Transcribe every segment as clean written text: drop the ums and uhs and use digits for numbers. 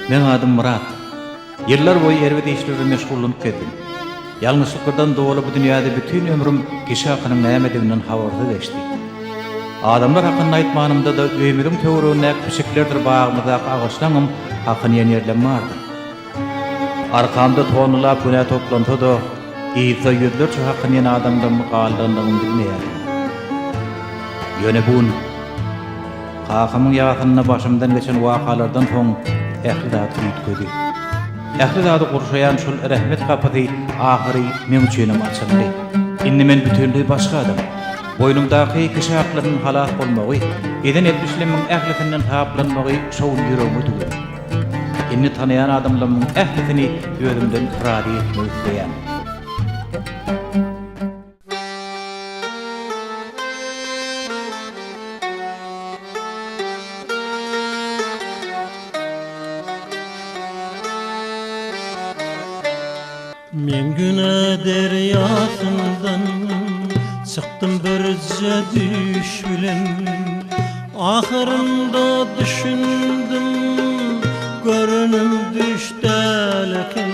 Meň adym Myrat. Ýyllar boýy erbet işler bilen meşgullanyp gezdim. Ýalňyşlyklardan doly bu dünýäde bütin ömrüm kişi hakynyň nämediginden habarsyz geçdi. Adamlar hakynda aýtmanymda-da öýümiziň töweregindäki pişiklerdir bagymyzdaky agaçlaňam hakyny iýen ýerlem bardyr. Arkamda tonnalap günä toplansa-da, yzda ýüzlerçe hakyny iýen adamlarymy galdyrandygymy bilmeýärdim. Ýöne bu gün kakamyň ýasynda başymdan geçen wakalardan soň ähli zat üýtgedi. Ähli zady gurşaýan şol rehmet gapysy ahyry meň üçinem açyldy. Indi men bütinleý başga adam. Boýnumdaky kişi haklarynyň halas bolmagy, eden etmişlerimiň ählisinden saplanmagy şo gün ýüregime düwüldi. Indi tanaýan adamlarymyň ählisini özümden razy etmek isleýän. Men günä derýasyndan çykdym birje düýş bilen Ahyrynda düşündim görenim düýş däl eken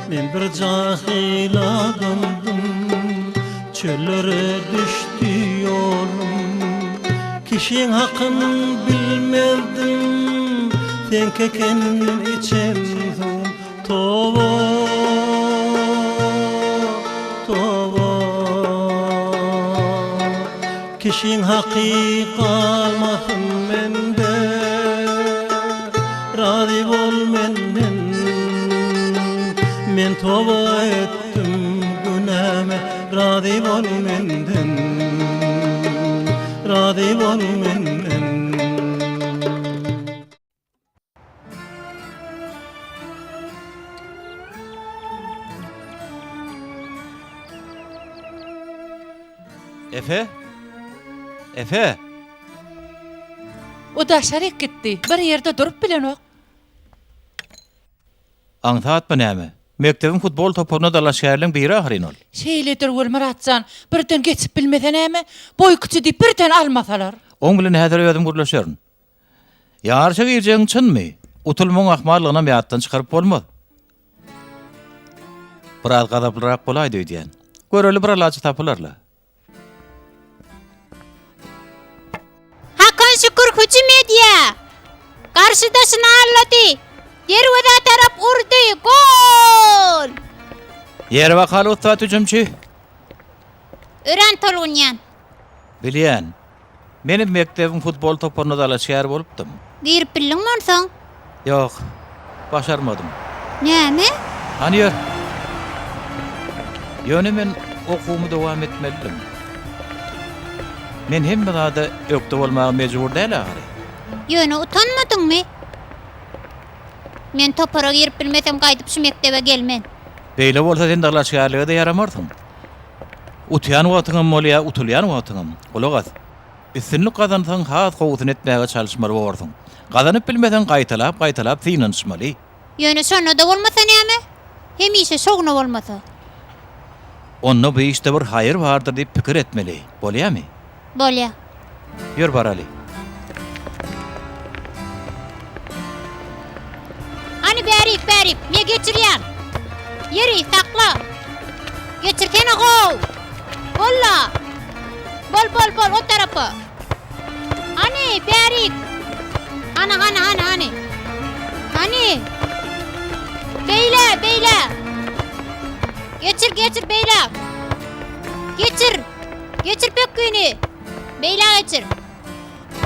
Men bir jahyl adamdym Çöllere düşdi ýolum Kişiň hakyn bilmezdim Seňki eken içen suwum Toba, toba Kişiň haky galmasyn mende Razy bol menden Men toba etdim günäme Razy bol menden Razy bol menden. Efe? Efe? O daşaryk gitdi. Bir ýerde durup bilenok. Aňsatmy näme? Mekdebiň futbol toparyna dalaşgärleň biri ahyryn ol. Şeýledir Gulmyrat jan. Birden geçip bilmese näme? Boý kiçi diýip birden almasalar. Oň bilen häzir özüm gürleşerin. Ýaryşa girjegiň çynmy? Utulmagyň ahmallygynam ýatdan çykaryp bolmaz. Biraz gazaplyrak bolaýdy öýdýän. Göreli bir alajy tapylar-la. Hakan Şükür hüjüm edýär. Garşydaşyny aldady. Derwezä tarap urdy. Gol! Ýeri bakaly ussat hüjümçi. Örän tolgunýan. Bilýän. Menem mekdebiň futbol toparyna dalaşgär bolupdym. Girip bildiňmi onsoň? Ýok, başarmadym. Näme? Hany ýör. Ýöne men okuwymy dowam etmelidim. Men hemme zada ökde bolmaga mejbur däl ahyry. Ýöne utanmadyňmy? Men topara girip bilmesem gaýdyp şu mekdebe gelmen. Beýle bolsa sen dalaşgärlige-de ýaramarsyň. Utýan wagtyňam bolýar, utulýan wagtyňam. Gulak as. Üstünlik gazansaň, has gowusyny etmäge çalyşmaly borsuň. Gazanyp bilmeseň, gaýtalap-gaýtalap synanyşmaly. Ýöne şonda-da bolmasa näme? Hemişe şowuna bolmasa. Onda bu işde bir haýyr bardyr diýip pikir etmeli. Bolýamy? Bolýa. Ýör baraly. Hany bärik, bärik, men geçirýän. Ýeri, sakla. Geçirsene how. Bolla. Bol, bol, bol, o tarapa. Hany, bärik. Hany, hany, hany, hany. Hany. Beýle, beýle. Geçir, geçir, beýle. Geçir. Geçir pökgini. Beýle geçir.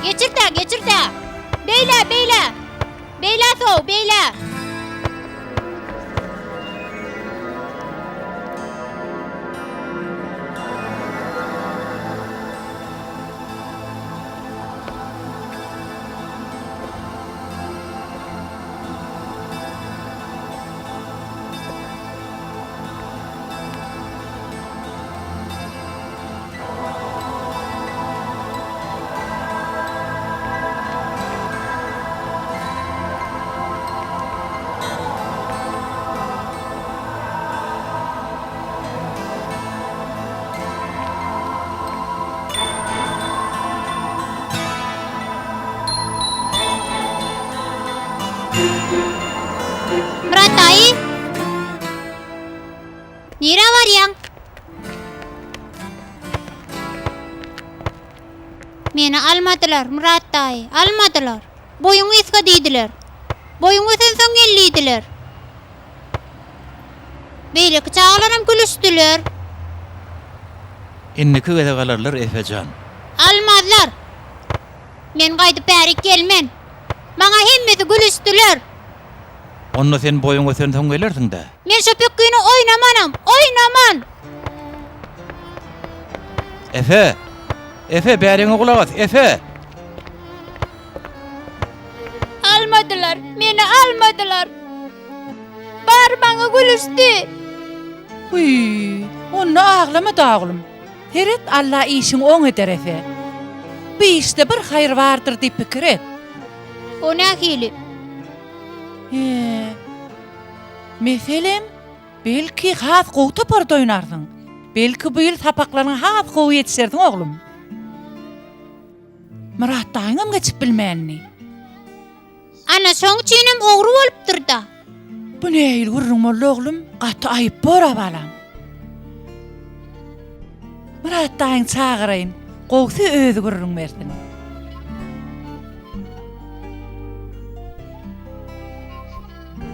Geçir-dä, geçir-dä. Beýle, beýle. Beýle sow, beýle. Myrat daýy! Nirä barýaň? Meni almadylar, Myrat daýy, almadylar. Boýuň gysga diýdiler. Boýuň ösensoň gel diýdiler. Beýleki çagalaram gülüşdiler. Indiki gezek alarlar Efe jan. Almazlar. Men gaýdyp bärik gelmen. Maňa hemmesi gülüşdiler. Onda sen boýuň ösensoň gelersiň-dä. Men şo pökgini oýnamanam, oýnaman! Efe! Efe, bäriňe gulak as, Efe! Almadylar, meni almadylar. Bary maňa gülüşdi. Wiý, onda aglama-da oglum. Seret, Alla işiňi oň eder Efe. Bu işde bir haýyr bardyr diýip pikir et. O nähili? He. Meselem, belki has gowy toparda oýnarsyň. Belki bu ýyl sapaklaryňa has gowy ýetişersiň oglum. Myrat daýyňam geçip bilmändi. Ana şoň üçinem ogry bolupdyr-da. Bu nähili gürrüň boldy oglum? Gaty aýyp bor-a balam. Myrat daýyňy çagyraýyn, gowusy özi gürrüň bersin.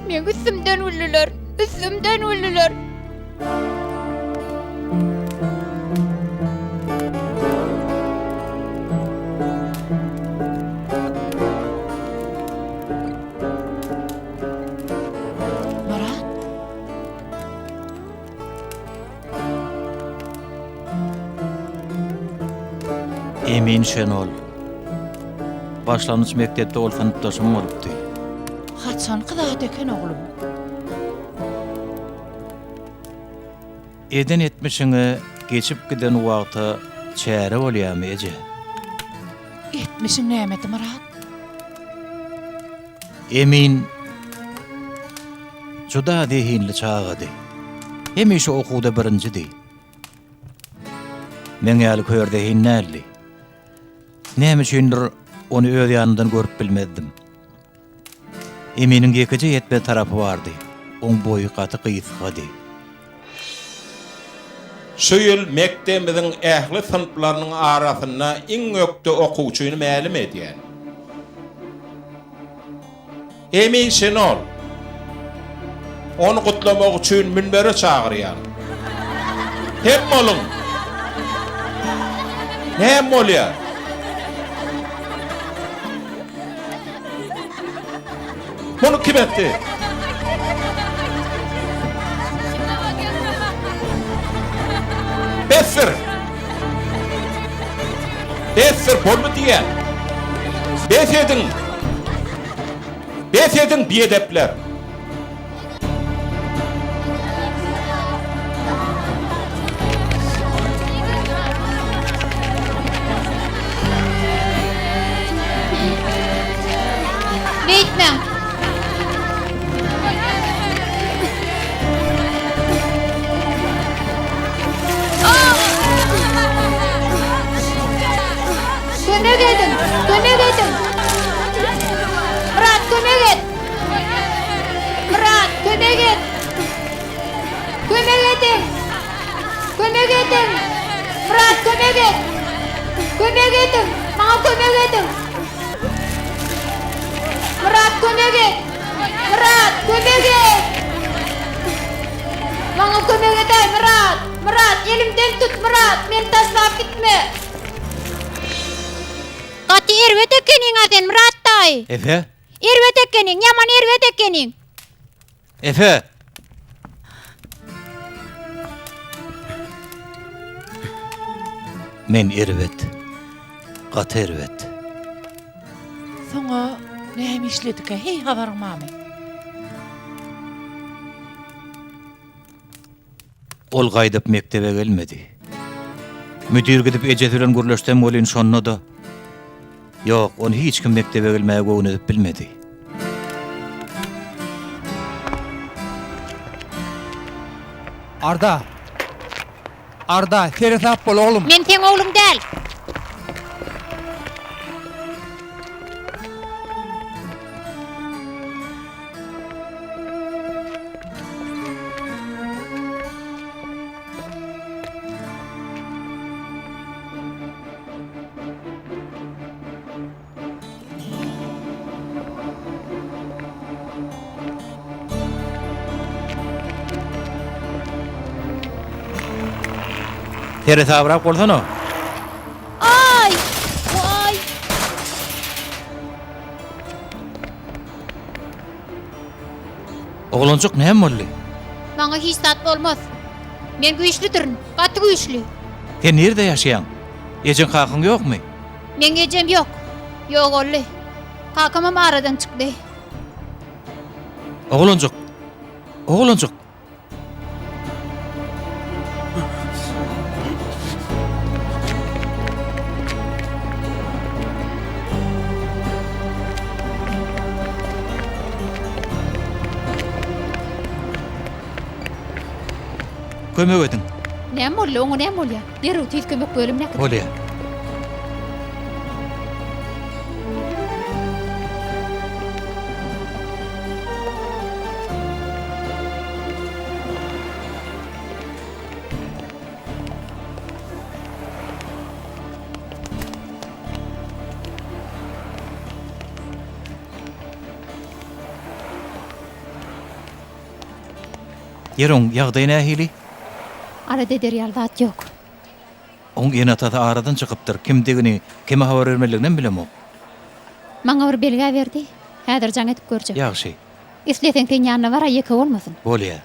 Meň üstümden güldüler, üstümden güldüler. Myrat. Emin Şenol. Başlangyç mekdepde ol synpdaşym bolupdy. Haçanky zat eken oglum? Eden etmişiňe geçip giden wagta çäre bolýamy eje? Etmişiň nämedi Myrat? Emin juda zehinli çagady. Hemişe okuwda birinjidi. Meň ýaly kör zehin däldi. Näme üçindir ony öz ýanymdan görüp bilmezdim. Eminiň ýekeje ýetmez tarapy bardy, oň boýy gaty gysgady. Şu ýyl mekdebimiziň ähli synplarynyň arasynda iň ökde okuwçyny mälim edýän. Emin Şenol. Ony gutlamak üçin münbere çagyrýan. Hem boluň! Näme bolýar? Muny kim etdi? Besdir! Besdir, boldy diýýän. Bes ediň! Bes ediň, biedepler! Beýtmäň! Kömek ediň! Kömek ediň! Myrat kömek et! Myrat kömek et! Kömek ediň! Kömek ediň! Myrat kömek et! Kömek ediň! Maňa kömek ediň! Myrat kömek et! Myrat kömek et! Maňa kömek edäý Myrat! Myrat elimden tut Myrat! Meni taşlap gitme! Gaty erbet ekeniň-a sen Myrat daýy! Efe? Erbet ekeniň, ýaman erbet ekeniň! Efe! Men erbet. Gaty erbet. Soň-a näme işledikä, heý habaryň barmy? Ol gaýdyp mekdebe gelmedi. Müdir gidip ejesi bilen gürleşdem welin şonda-da, Ýok, ony hiç kim mekdebe gelmäge göwnedip bilmedi. Arda! Arda, seresap bol, oglum! Men seň ogluň däl! Seresabrak bolsana. Aý! Waý! Oglanjyk näme boldy? Maňa hiç zat bolmaz. Men güýçlüdirin, gaty güýçli. Sen nirde ýaşaýaň? Ejeň kakaň ýokmy? Meň ejem ýok. Ýogaldy. Kakamam aradan çykdy. Oglanjyk! Oglanjyk! Kömek ediň. Näme boldy? Oňa näme bolýar? Derrew tiz kömek bölümine äkit. Bolýar. Ýeri oň ýagdaýy nähili? Alada eder ýaly zat ýok. Oň ene-atasy aradan çykypdyr. Kimdigini, kime habar bermelidiginem bilemok. Maňa bir belgä berdi. Häzir jaň edip görjek. Ýagşy. Isleseň sen ýanyna baraý ýeke bolmasyn. Bolýa.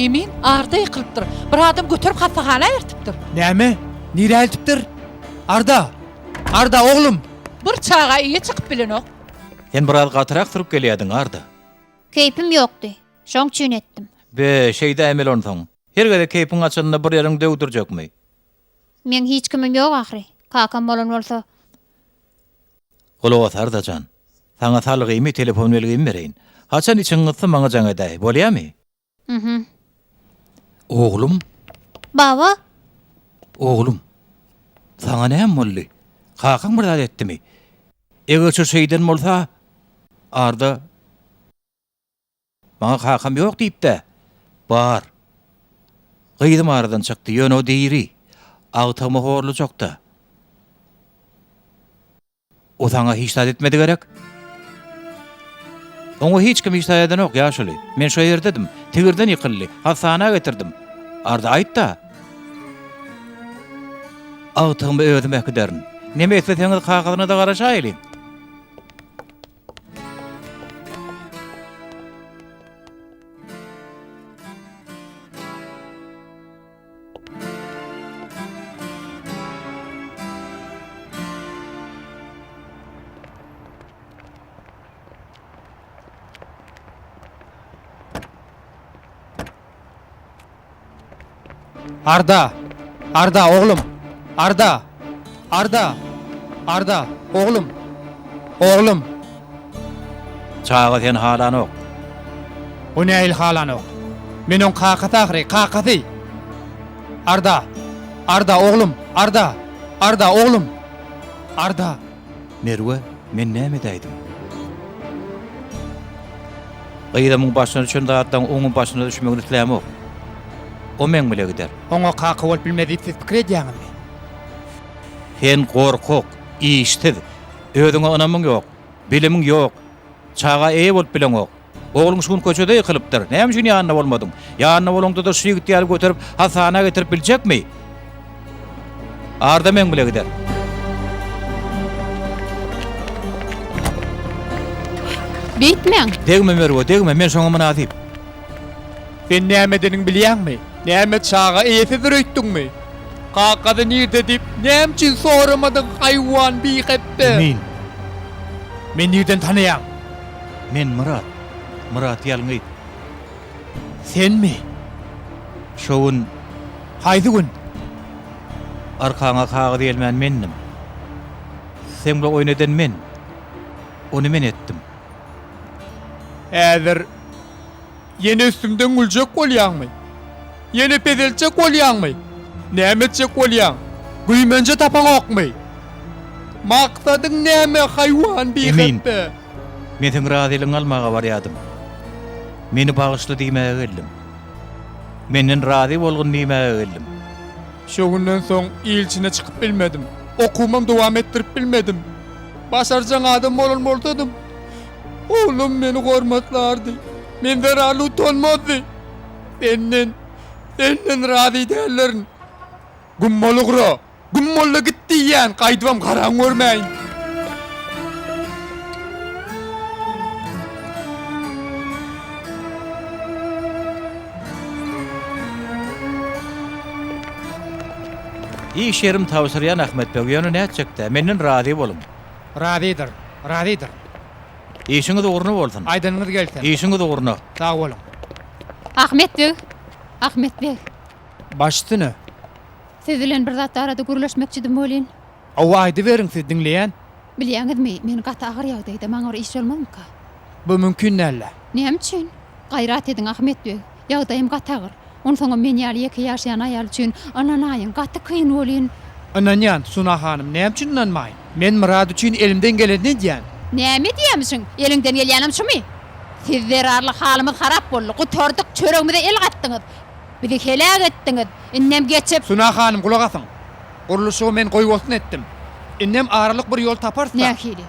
Emin Arda ýykylypdyr. Bir adam göterip hassahana eltipdir. Näme? Nirä eltipdir? Arda! Arda, oglum! Bir çaga eýe çykyp bilenok. Sen biraz gatyrak sürüp gelýädiň, Arda. Keýpim ýokdy. Şoň üçin etdim. Be, şeýdäýmeli onsoň. Her gezek keýpiň gaçanda bir ýeriňi döwdürjekmi? Meň hiç kimim ýok ahyry. Kakam bolan bolsa. Gulak as, Arda jan. Saňa salgymy, telefon belgimi bereýin. Haçan içiň gyssa maňa jaň edäý, bolýamy? Mhm. Oglum? Baba? Oglum, saňa näme boldy? Kakaň bir zat etdimi? Eger şu şeýden bolsa, Arda, maňa kakam ýok diýip-dä. Bar. Gyzym aradan çykdy, ýöne o diri. Agtygymy horlajak-da. O saňa hiç zat etmedi gerek? Oňa hiç kim hiç zat edenok, ýaşuly. Men şo ýerdedim. Tigirden ýykyldy. Hassahana getirdim. Arda aýt-da. Agtygymy özüm äkiderin. Neme isleseňiz kakasyna-da garaşaýlyň. Arda! Arda, oglum! Arda! Arda! Arda, oglum! Oglum! Çaga seni halanok. O nähili halanok? Men oň kakasy ahyry, kakasy! Arda! Arda, oglum! Arda! Arda, oglum! Arda! Merwe, men näme edäýdim? Gyzymyň başyna düşen zatlaryň oňam başyna düşmegini islämok. O meň bile gider. Oňa kaka bolup bilmez diýip siz pikir edýäňizmi? Sen gorkak, işsiz, özüňe ynamyň ýok, bilimiň ýok, çaga eýe bolup bileňok. Ogluň şu gün köçede ýykylypdyr. Näme üçin ýanynda bolmadyň? Ýanynda bolaňda-da şu ýigit ýaly göterip hassahana getirip biljekmi? Arda meň bile gider. Beýtmäň! Degme Merwe, degme, men şoňa mynasyp. Sen näme edeniňi bilýäňmi? Näme çaga eýesizdir öýtdüňmi? Kakasy nirde diýip näme üçin soramadyň haýwan bihepbe? Emin. Meni nirden tanaýaň? Men Myrat. Myrat ýalňyz. Senmi? Şo gün. Haýsy gün? Arkaňa kagyz ýelmän mendim. Seň bilen oýun eden men. Ony men etdim. Häzir ýene üstümden güljek bolýaňmy? Ýene peseltjek bolýaňmy? Näme etjek bolýaň? Güýmenje tapaňokmy? Maksadyň näme, haýwan Emin, bihepbe? men seň razylygyňy almaga barýadym. Meni bagyşla diýmäge geldim. Menden razy bolgun diýmäge geldim. Şo günden soň il içine çykyp bilmedim. Okuwymam dowam etdirip bilmedim. Başarjaň adam bolan bolsadym, oglum meni hormatlardy. Men zerarly utanmazdy. Senden, senden razy däldirin. Güm bol ugra! Güm bol-da git diýýän, gaýdybam garaň görmäýin. Iş ýerim tabşyrýan Ahmet beg, ýöne nätjek-dä, menden razy boluň. Razydyr, razydyr. Işiňiz ugruna bolsun. Aýdanyňyz gelsin. Işiňiz ugruna. Sag boluň. Ahmet beg, Ahmet beg. Baş üstüne. Siz bilen bir zat barada gürleşmekçidim welin. Hawa, aýdyberiň, sizi diňleýän. Bilýäňizmi, men gaty agyr ýagdaýda, maňa bir iş bolmazmyka? Bu mümkin däl-le. Näme üçin? Gaýrat ediň, Ahmet beg. Ýagdaýym gaty agyr. Onsoňam men ýaly ýeke ýaşaýan aýal üçin, ynanaýyň, gaty kyn welin. Ynanýan, Suna hanym, näme üçin ynanmaýyn? Men Myrat üçin elimden gelenini edýän. Näme edýämişiň? Eliňden gelýänem şumy? Siz zerarly halymyz harap boldy. Gutardyk, çöregimize el gatdyňyz. Bizi heläk etdiňiz. Indem geçip. Suna hanym, gulak asyň. Gurluşygy men goýbolsun etdim. Indem aralyk bir ýol taparys-da. Nähili?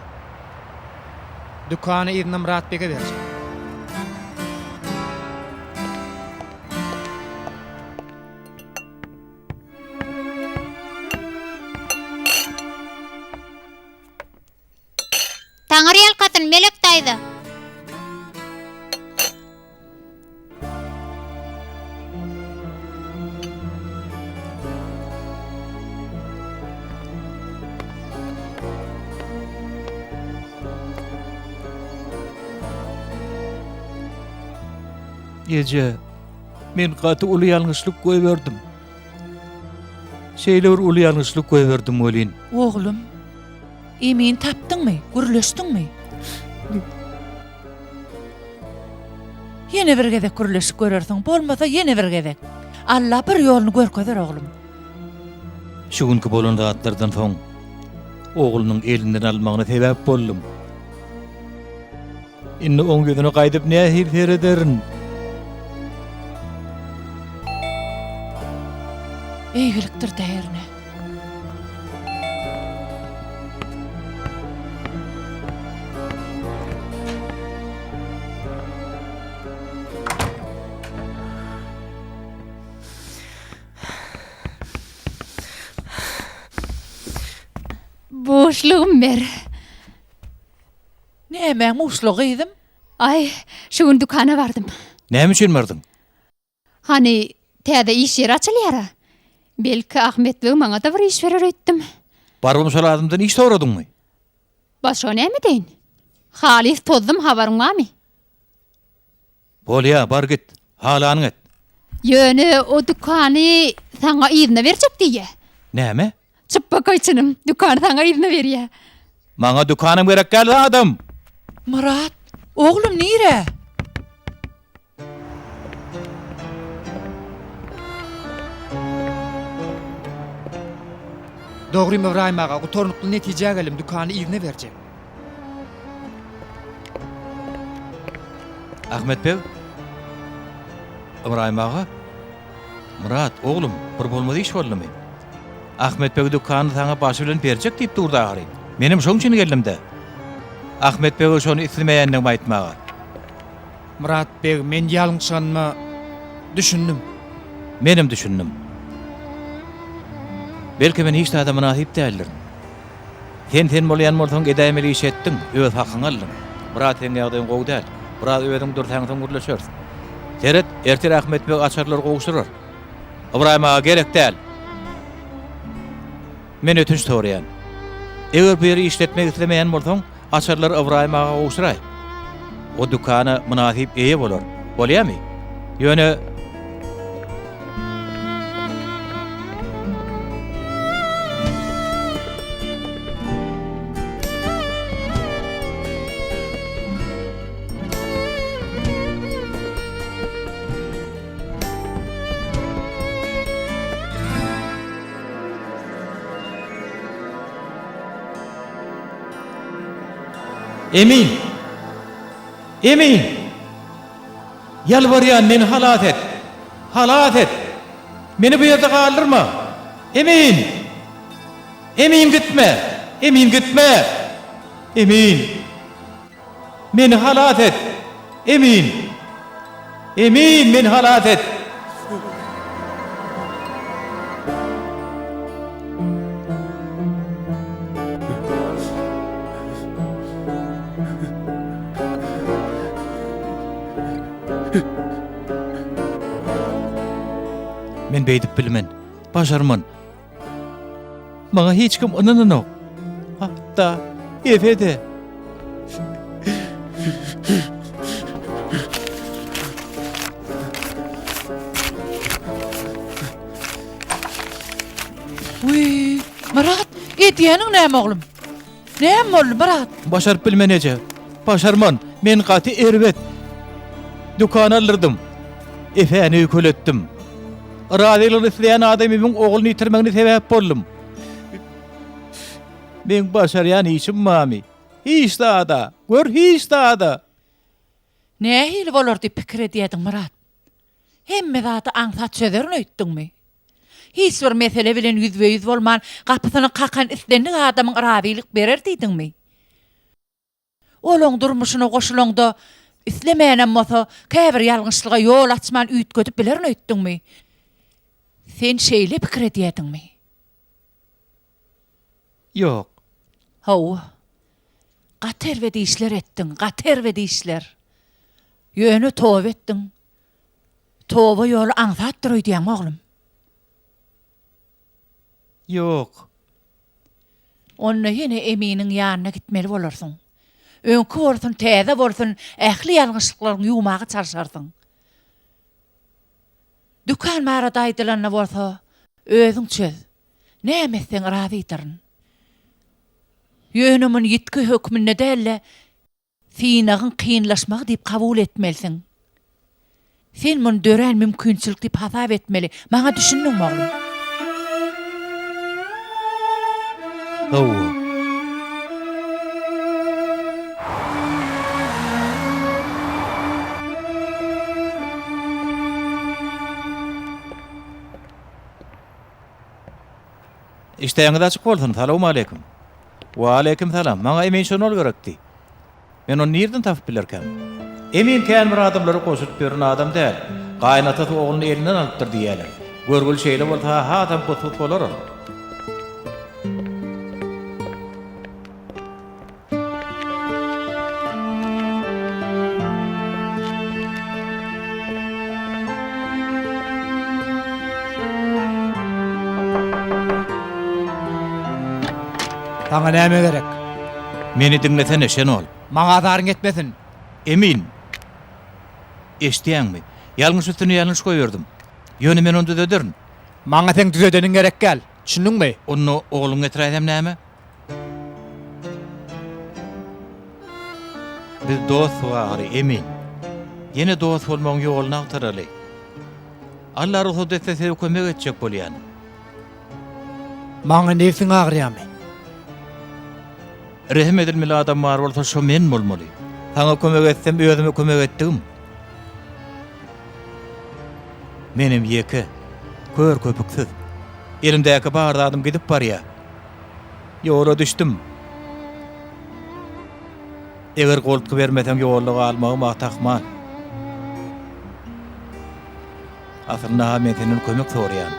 Dükany yzyna Myrat bege berjek. Taňry ýalkasyn, Melek daýza! Eje, men gaty uly ýalňyşlyk goýberdim. Şeýle bir uly ýalňyşlyk goýberdim welin. Oglum, Emini tapdyňmy? Gürleşdiňmi? Ýene bir gezek gürleşip görersiň, bolmasa ýene bir gezek. Alla bir ýoluny görkezer oglum. Şu günki bolan zatlardan soň oglunyň elinden almagyna sebäp boldum. Indi oň ýüzüne gaýdyp nähili serederin? Eýgilikdir däýerne. Buşlugym ber. Nämäň buşlugy gyzym? Aý, şu gün dükana bardym. Näme üçin bardyň? Hany, täze iş ýeri açylýar-a. Belki, Ahmet beg maňa-da bir iş berer öýtdüm. Barybam şol adamdan iş soradyňmy? Başga näme edeýin? Halys tozdum, habaryň barmy? Bolýa, bar git, halanyňy et. Ýöne o dükany saňa yzyna berjek diýýä. Näme? Çypbakaý çynym, dükany saňa yzyna berýä. Maňa dükanam gerek däl zadam. Myrat, oglum nirä? Dogrymy Ybraýym aga, gutarnykly netijä geldim, dükany yzyna berjek. Ahmet beg? Ybraýym aga? Myrat, oglum, bir bolmaz iş boldumy? Ahmet beg dükanyny saňa başy bilen berjek diýip durdy ahyry. Menem şoň üçin geldim-dä. Ahmet bege şony islemeýändigimi aýtmaga. Myrat beg, men ýalňyşanyma düşündim. Menem düşündim. Belki men hiç zada mynasyp däldirin. Sen sen bolýan bolsaň edäýmeli işi etdiň, öz hakyňy aldyň. Myrat seň ýagdaýyň gowy däl. Biraz özüň dürsäňsoň gürleşeris. Seret, ertir Ahmet beg açarlary gowşurar. Ybraýym aga gerek däl. Men ötünç soraýan. Eger bu ýeri işletmek islemeýän bolsaň, açarlary Ybraýym aga gowşuraý. O dükana mynasyp eýe bolar. Bolýamy? Ýöne. Emin! Emin! Ýalbarýan, meni halas et! Halas et! Meni bu ýerde galdyrma! Emin! Emin gitme! Emin gitme! Emin! Meni halas et! Emin! Emin, meni halas et! Men beýdip bilmen. Başarman. Maňa hiç kim ynananok. Hatda Efe-de. Wiý, Myrat, edýäniň näme oglum? Näme boldy, Myrat? Başaryp bilmen eje. Başarman. Men gaty erbet. Dükan aldyrdym. Efäni öýkeletdim. Razylygyny isleýän adamymyň ogluny ýitirmegine sebäp boldum. Meň başarýan işim barmy? Hiç zada! Gör, hiç zada! Nähili bolar diýip pikir edýärdiň, Myrat? Hemme zady aňsat çözerin öýtdüňmi? Hiç bir mesele bilen ýüzbe-ýüz bolman, gapysyny kakan islendik adamyň razylyk berer diýdiňmi? Olaň durmuşyna goşulaňda, islemänem bolsa, käbir ýalňyşlyga ýol açman üýtgedip bilerin öýtdüňmi? Sen şeýle pikir edýärdiňmi? Ýok. Hawa. Gaty erbet işler etdiň, gaty erbet işler. Ýöne toba etdiň. Toba ýoly aňsatdyr öýdýäňmi, oglum? Ýok. Onda ýene Eminiň ýanyna gitmeli bolarsyň. Öňki bolsun, täze bolsun, ähli ýalňyşlyklaryňy ýuwmaga çalşarsyň. Dükan barada aýdylanda bolsa, özüň çöz. Näme etseň razydyryn. Ýöne muny ýitgi hökmünde däl-de, Synagyň kynlaşmagy diýip kabul etmelisiň. Sen muny dörän mümkinçilik diýip hasap etmeli. Maňa düşündiňmi, oglum? Hawa. Işdäňiz açyk bolsun, salowmaleýkim. Waleýkim salam. Maňa Emin Şonol gerekdi. Men ony nirden tapyp bilerkäm? Emin kän bir adamlary goşulyp ýören adam däl. Gaýynatasy ogluny elinden alypdyr diýýäler. Görgüli şeýle bolsa-ha hasam gyt-gyt bolar ol. Saňa näme gerek? Meni diňlesene, Şenol. Maňa azaryň ýetmesin. Emin. Eşidýäňmi? Ýalňyş üstüne ýalňyş goýberdim. Ýöne men ony düzederin. Maňa seň düzedeniň gerek däl. Düşündiňmi? Onda ogluňy getiräýsem näme? Biz dostuk ahyry, Emin. Ýene dost bolmagyň ýoluny agtaraly. Alla rugsat etse size kömek etjek bolýan. Maňa nebsiň agyrýamy? Rehim edilmeli adam bar bolsa şo men bolmaly. Saňa kömek etsem özüme kömek etdigim. Menem ýeke, kör köpüksiz. Elimdäki bar zadym gidip barýa. Ýola düşdüm. Eger goltgy bermeseň ýolda galmagym ahmal. Aslynda-ha men senden kömek soraýan.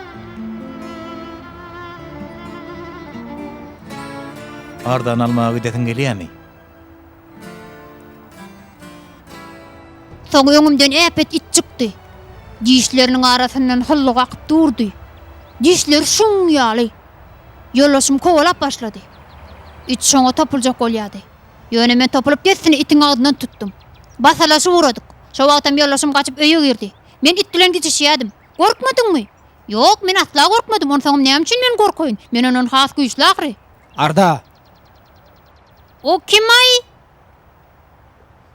Arzan almaga gidesiň gelýämi? Soň öňümden äpet it çykdy. Dişleriniň arasyndan hyllyk akyp durdy. Dişleri şuň ýaly. Ýoldaşym kowalap başlady. It şoňa topuljak bolýardy. Ýöne men topulyp dessine itiň agzyndan tutdum. Basalaşyp ugradyk. Şo wagtam ýoldaşym gaçyp öýe girdi. Men it bilen gijişýärdim. Gorkmadyňmy? Ýok, men asla gorkmadym. Onsoňam näme üçin men gorkaýyn? Men ondan has güýçli ahyry. Arda! O kim-aý?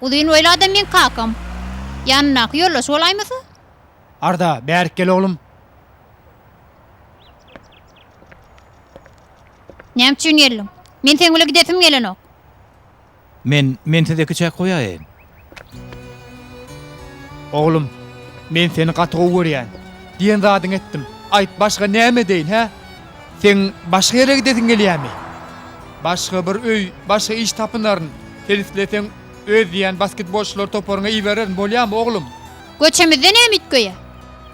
Uzyn boýly adam meň kakam. Ýanyndaky ýoldaşy bolaýmasa? Arda, bärik gel oglum. Näme üçin geldiň? Men seň bile gidesim gelenok. Men, men size kiçäk goýaýyn. Oglum, men seni gaty gowy görýän. Diýen zadyňy etdim. Aýt, başga näme edeýin, hä? Seň başga ýere gidesiň gelýämi? Başga bir öý, başga iş tapynaryn. Sen isleseň, öz diýýän basketbolçylar toparyňa ibererin, bolýamy, oglum? Göçemizde näme üýtgeýä?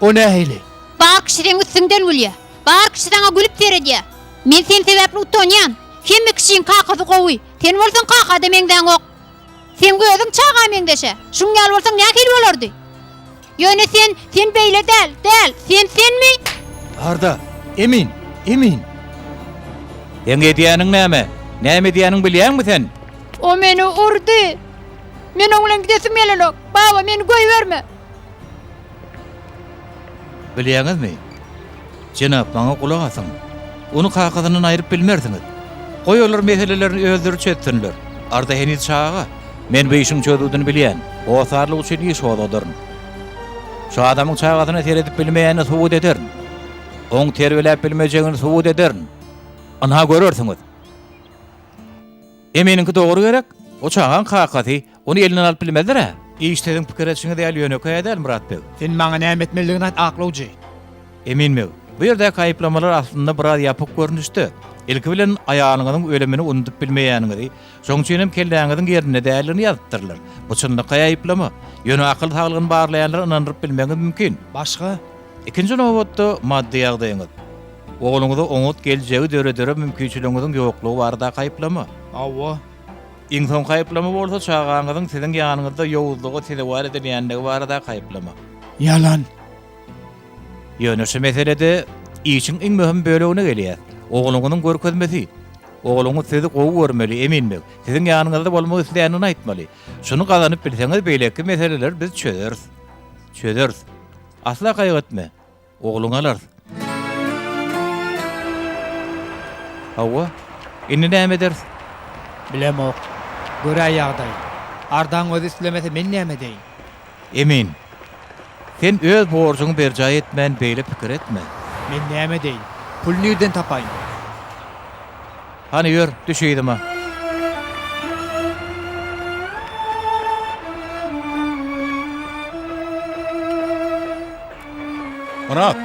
O nähili? Bar kişi seň üstüňden gülýä. Bar kişi saňa gülüp seredýä. Men sen sebäpli utanýan. Hemme kişiň kakasy gowy. Sen bolsaň kaka-da meňzäňok. Seň özüň çaga meňzeş-ä. Şuň ýaly bolsaň nähili bolardy? Ýöne sen, sen beýle däl, däl. Sen senmi? Arda, Emin, Emin. Seň edýäniň näme? Näme edýäniňi bilýäňmi sen? O meni urdy. Men oň bilen gidesim gelenok. Baba, meni goýberme. Bilýäňizmi? Jenap, maňa gulak asyň. Ony kakasyndan aýryp bilmersiňiz. Goý olar meselelerini özleri çözsünler. Arda heniz çaga. Men bu işiň çözgüdini bilýän. Hossarlyk üçin iş gozgadaryn. Şu adamyň çagasyna seredip bilmeýänini subut ederin. Oň terbiýeläp bilmejegini subut ederin. Ynha görersiňiz. Eminiňki dogry gerek? O çagaň kakasy, ony elinden alyp bilmezler-ä. Iş siziň pikir edişiňiz ýaly ýönekeý-ä däl, Myrat beg. Sen maňa näme etmelidigini aýt, aklawjy. Emin beg, bu ýerdäki aýyplamalar aslynda biraz ýapyk görnüşde. Ilki bilen aýalyňyzyň ölümini unudyp bilmeýäniňizi, şoň üçin hem kelläňiziň ýerinde däldigini ýazypdyrlar. Bu çynlakaý aýyplama. Ýöne akyl saglygyny barlaýanlary ynandyryp bilmegiňiz mümkin. Başga? Ikinji nobatda maddy ýagdaýyňyz. Ogluňyza oňat geljegi döredere mümkinçiligiňiziň ýoklugy baradaky aýyplama. Hawa. Iň soňky aýyplama bolsa çagaňyzyň siziň ýanyňyzda ýowuzlyga sezewar edilýändigi baradaky aýyplama. Ýalan. Ýöne şu meselede işiň iň möhüm bölegine gelýäs. Ogluňyzyň görkezmesi. Ogluňyz sizi gowy görmeli, Emin beg. Siziň ýanyňyzda bolmak isleýändigini aýtmaly. Şuny gazanyp bilseňiz beýleki meseleleri biz çözeris. Çözeris. Asla gaýgy etme. Ogluňy alarys. Hawa. Indi näme ederis? Bilemok. Göräý ýagdaý. Ardaň özi islemese men näme edeýin? Emin. Sen öz borjuňy berjaý etmän beýle pikir etme. Men näme edeýin? Pul nirden tapaýyn? Hany ýör, düş yzyma. Myrat,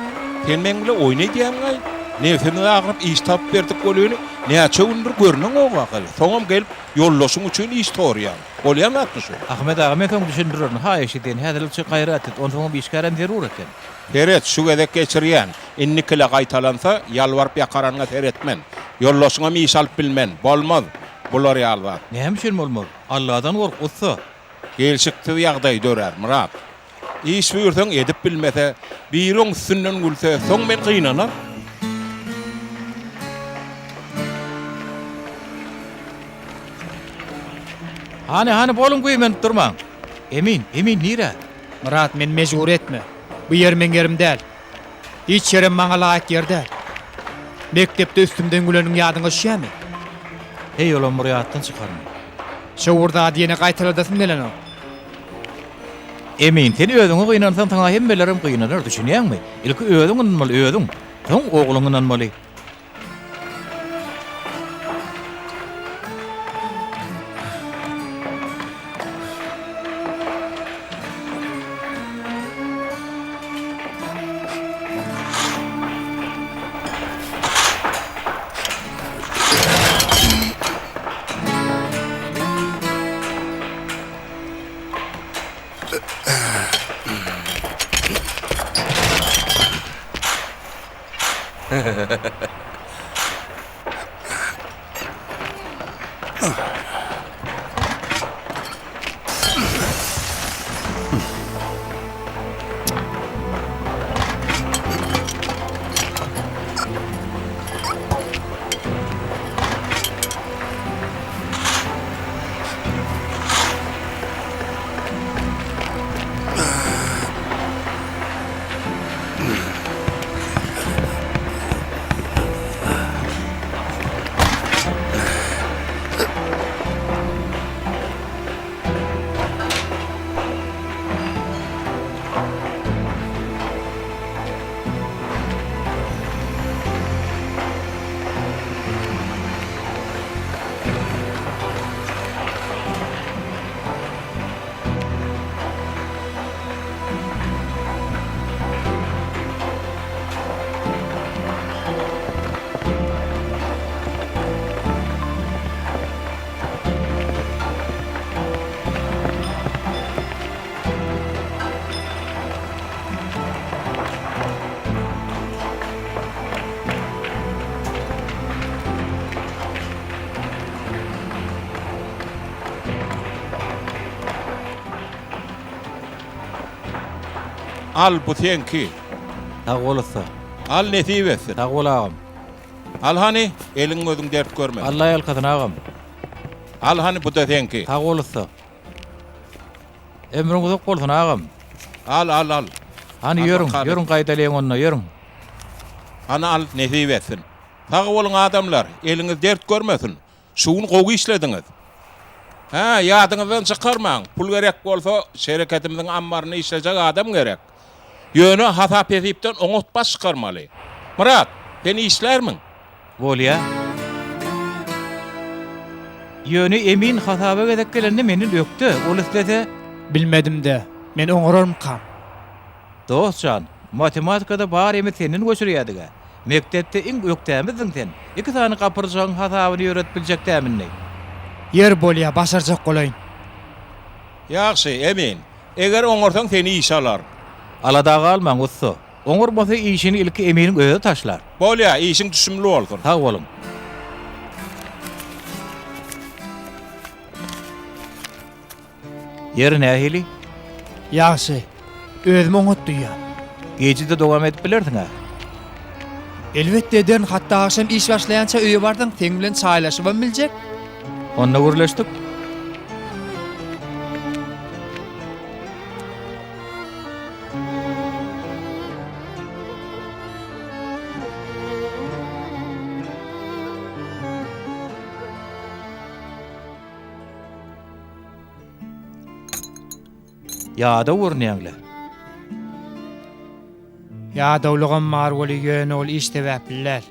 sen meň bilen oýun edýäňmi-aý? Nebsimiz agyryp iş tapyp berdik welin, näçe gündür görneňok ahyry. Soňam gelip, ýoldaşyň üçin iş soraýaň. Bolýan zatmy şu? Ahmet aga, men soň düşündirerin, haýyş edýän, häzirlikçe gaýrat et, onsoňam işgärem zerur eken. Seret, şu gezek geçirýän. Indikile gaýtalansa, ýalbaryp-ýakaranyňa seretmen. Ýoldaşyňam iş alyp bilmen. Bolmaz, bular ýaly zat. Näme üçin bolmaz? Alladan gork, ussa! Gelşiksiz ýagdaý dörär, Myrat. Iş buýursaň edip bilmese, biri oň üstünden gülse, soň men gynanar. Hany, hany, boluň güýmenip durmaň. Emin, Emin nirä? Myrat, meni mejbur etme. Bu ýer meň ýerim däl. Hiç ýerem maňa laýyk ýer däl. Mekdepde üstümden güleniň ýadyňa düşýärmi? Heý, olam bir ýatdan çykarmy? Şo bir zady ýene gaýtaladasym gelenok. Emin, sen özüňe gynansaň, saňa hemmelerem gynanar, düşünýäňmi? Ilki özüň ynanmaly, özüň. Soň ogluň ynanmaly. Al, bu seňki. Sag bol ussa. Al, nesip etsin. Sag bol agam. Al hany, eliň gözüň dert görmesin. Alla ýalkasyn agam. Al hany, bu-da seňki. Sag bol ussa. Ömrüň uzak bolsun agam. Al, al, al. Hany ýörüň, ýörüň gaýdalyň onda, ýörüň. Hany al, nesip etsin. Sag boluň adamlar, eliňiz dert görmesin. Şu gün gowy işlediňiz. Hä, ýadyňyzdan çykarmaň, pul gerek bolsa, şereketimiziň ammarynda işlejek adam gerek. Ýöne hasap-hesipden oňat baş çykarmaly. Myrat, sen işlärmiň? Bolýa. Ýöne Emin hasaba gezek gelende menden ökde, ol islese. Bilmedim-de, men oňararmykam? Dost jan, matematikada barymy senden göçürýädig-ä. Mekdepde iň ökdämizdiň sen. Iki sany gapyrjagyň hasabyny ýöredip biljek dämindi. Ýer bolýa, başarjak bolaýyn. Ýagşy, Emin. Eger oňarsaň seni işe alaryn. Alada galmaň, ussa. Oňarmasa işini ilki Eminiň özi taşlar. Bolýa, işiň düşümli bolsun. Sag boluň. Ýeri nähili? Ýagşy. Özümi oňat duýýan. Gije-de dowam edip bilersiň-ä? Elbetde ederin, hatda agşam iş başlaýança öýe barsaň, seň bilen çaýlaşybam biljek. Onda gürleşdik. Ýadaw görünýäň-le. Ýadawlygam bar weli, ýöne ol iş sebäpli däl.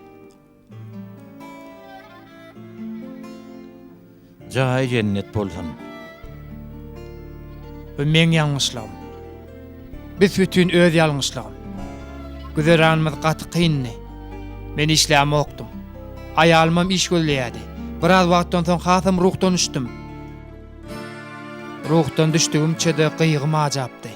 Jaýy jennet bolsun. Bu meň ýalňyşlygym. Büs-bütin öz ýalňyşlygym. Güzeranymyz gaty kyndy. Men işlämokdym. Aýalymam iş gözleýärdi. Biraz wagtdan soň hasam ruhdan düşdüm. Ruhdan düşdügimçe-de gygym ajapdy.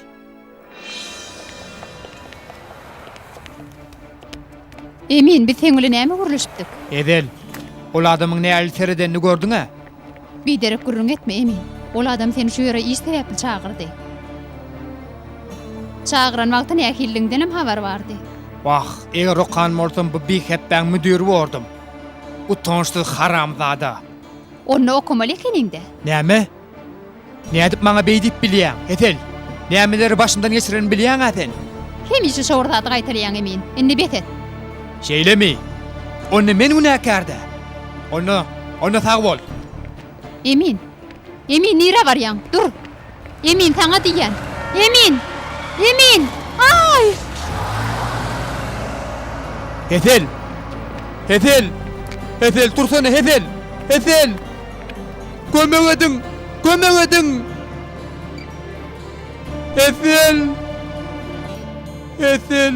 Emin, biz seň bilen näme gürleşipdik? Ezel, ol adamyň nähili seredenini gördüň-ä? Biderek gürrüň etme, Emin. Ol adam seni şu ýere iş sebäpli çagyrdy. Çagyran wagty nähilidigiňdenem habary bardy. Wah, eger okan bolsam bu bihepbäň müdiri bordum. Utançsyz haramzada. Onda okamaly ekeniň-dä. Näme? Nädip maňa beý diýip bilýäň, Hesel? Nämeleri başymdan geçirenimi bilýäň-ä sen? Hemişe şo bir zady gaýtalaýaň, Emin. Indi bes et. Şeýlemi? Onda men günäkär-dä. Onda, onda sag bol. Emin! Emin, nirä barýaň? Dur! Emin, saňa diýýän! Emin! Emin! Aý! Hesel! Hesel! Hesel, tursana, Hesel! Hesel! Kömek ediň! Kömek ediň! Hesel! Hesel!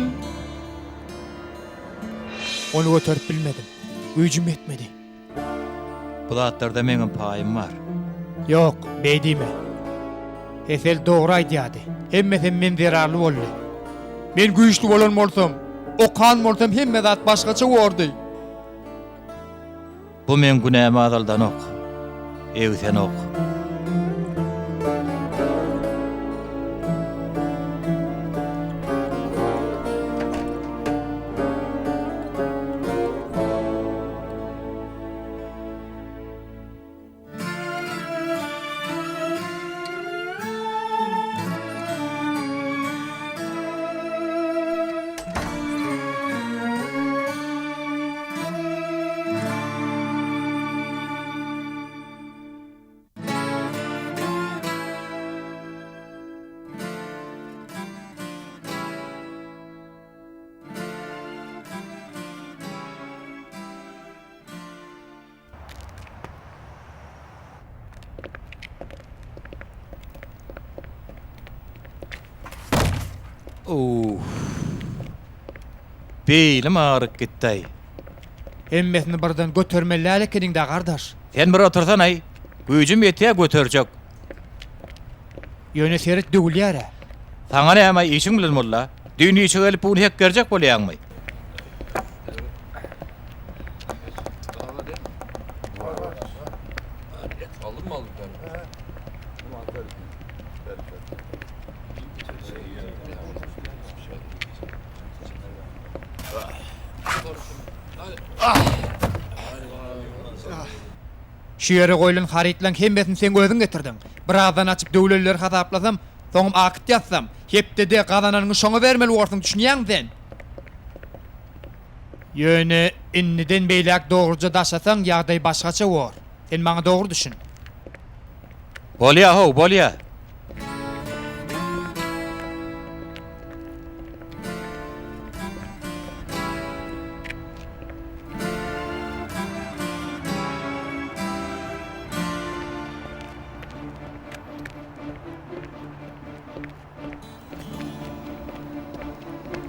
Ony göterip bilmedim. Güýjüm ýetmedi. Bu zatlarda meňem paýym bar. Ýok, beý diýme. Hesel dogry aýdýardy. Hemmesem men zerarly boldy. Men güýçli bolan bolsam, okan bolsam hemme zat başgaça bordy. Bu meň günämi azaldanok, egsenok. Uff. Beýnim agyryp gitdi-aý. Hemmesini birden götermeli däl ekeniň-dä, gardaş. Sen bir otursana-aý. Güýjüm ýetýä göterjek. Ýöne seret döwülýär-ä. Saňa näme işiň bilen molla? Düýn işe gelip bu gün hekgerjek bolýaňmy? Şu ýere goýlan harytlaň hemmesini seň özüň getirdiň. Birazdan açyp döwlenleri hasaplasam, soňam akt ýazsam, hepdede gazananyňy şoňa bermeli borsuň, düşünýäňmi sen? Ýöne indiden beýläk dogruja daşasaň, ýagdaý başgaça bor. Sen maňa dogry düşün. Bolýa how, bolýa.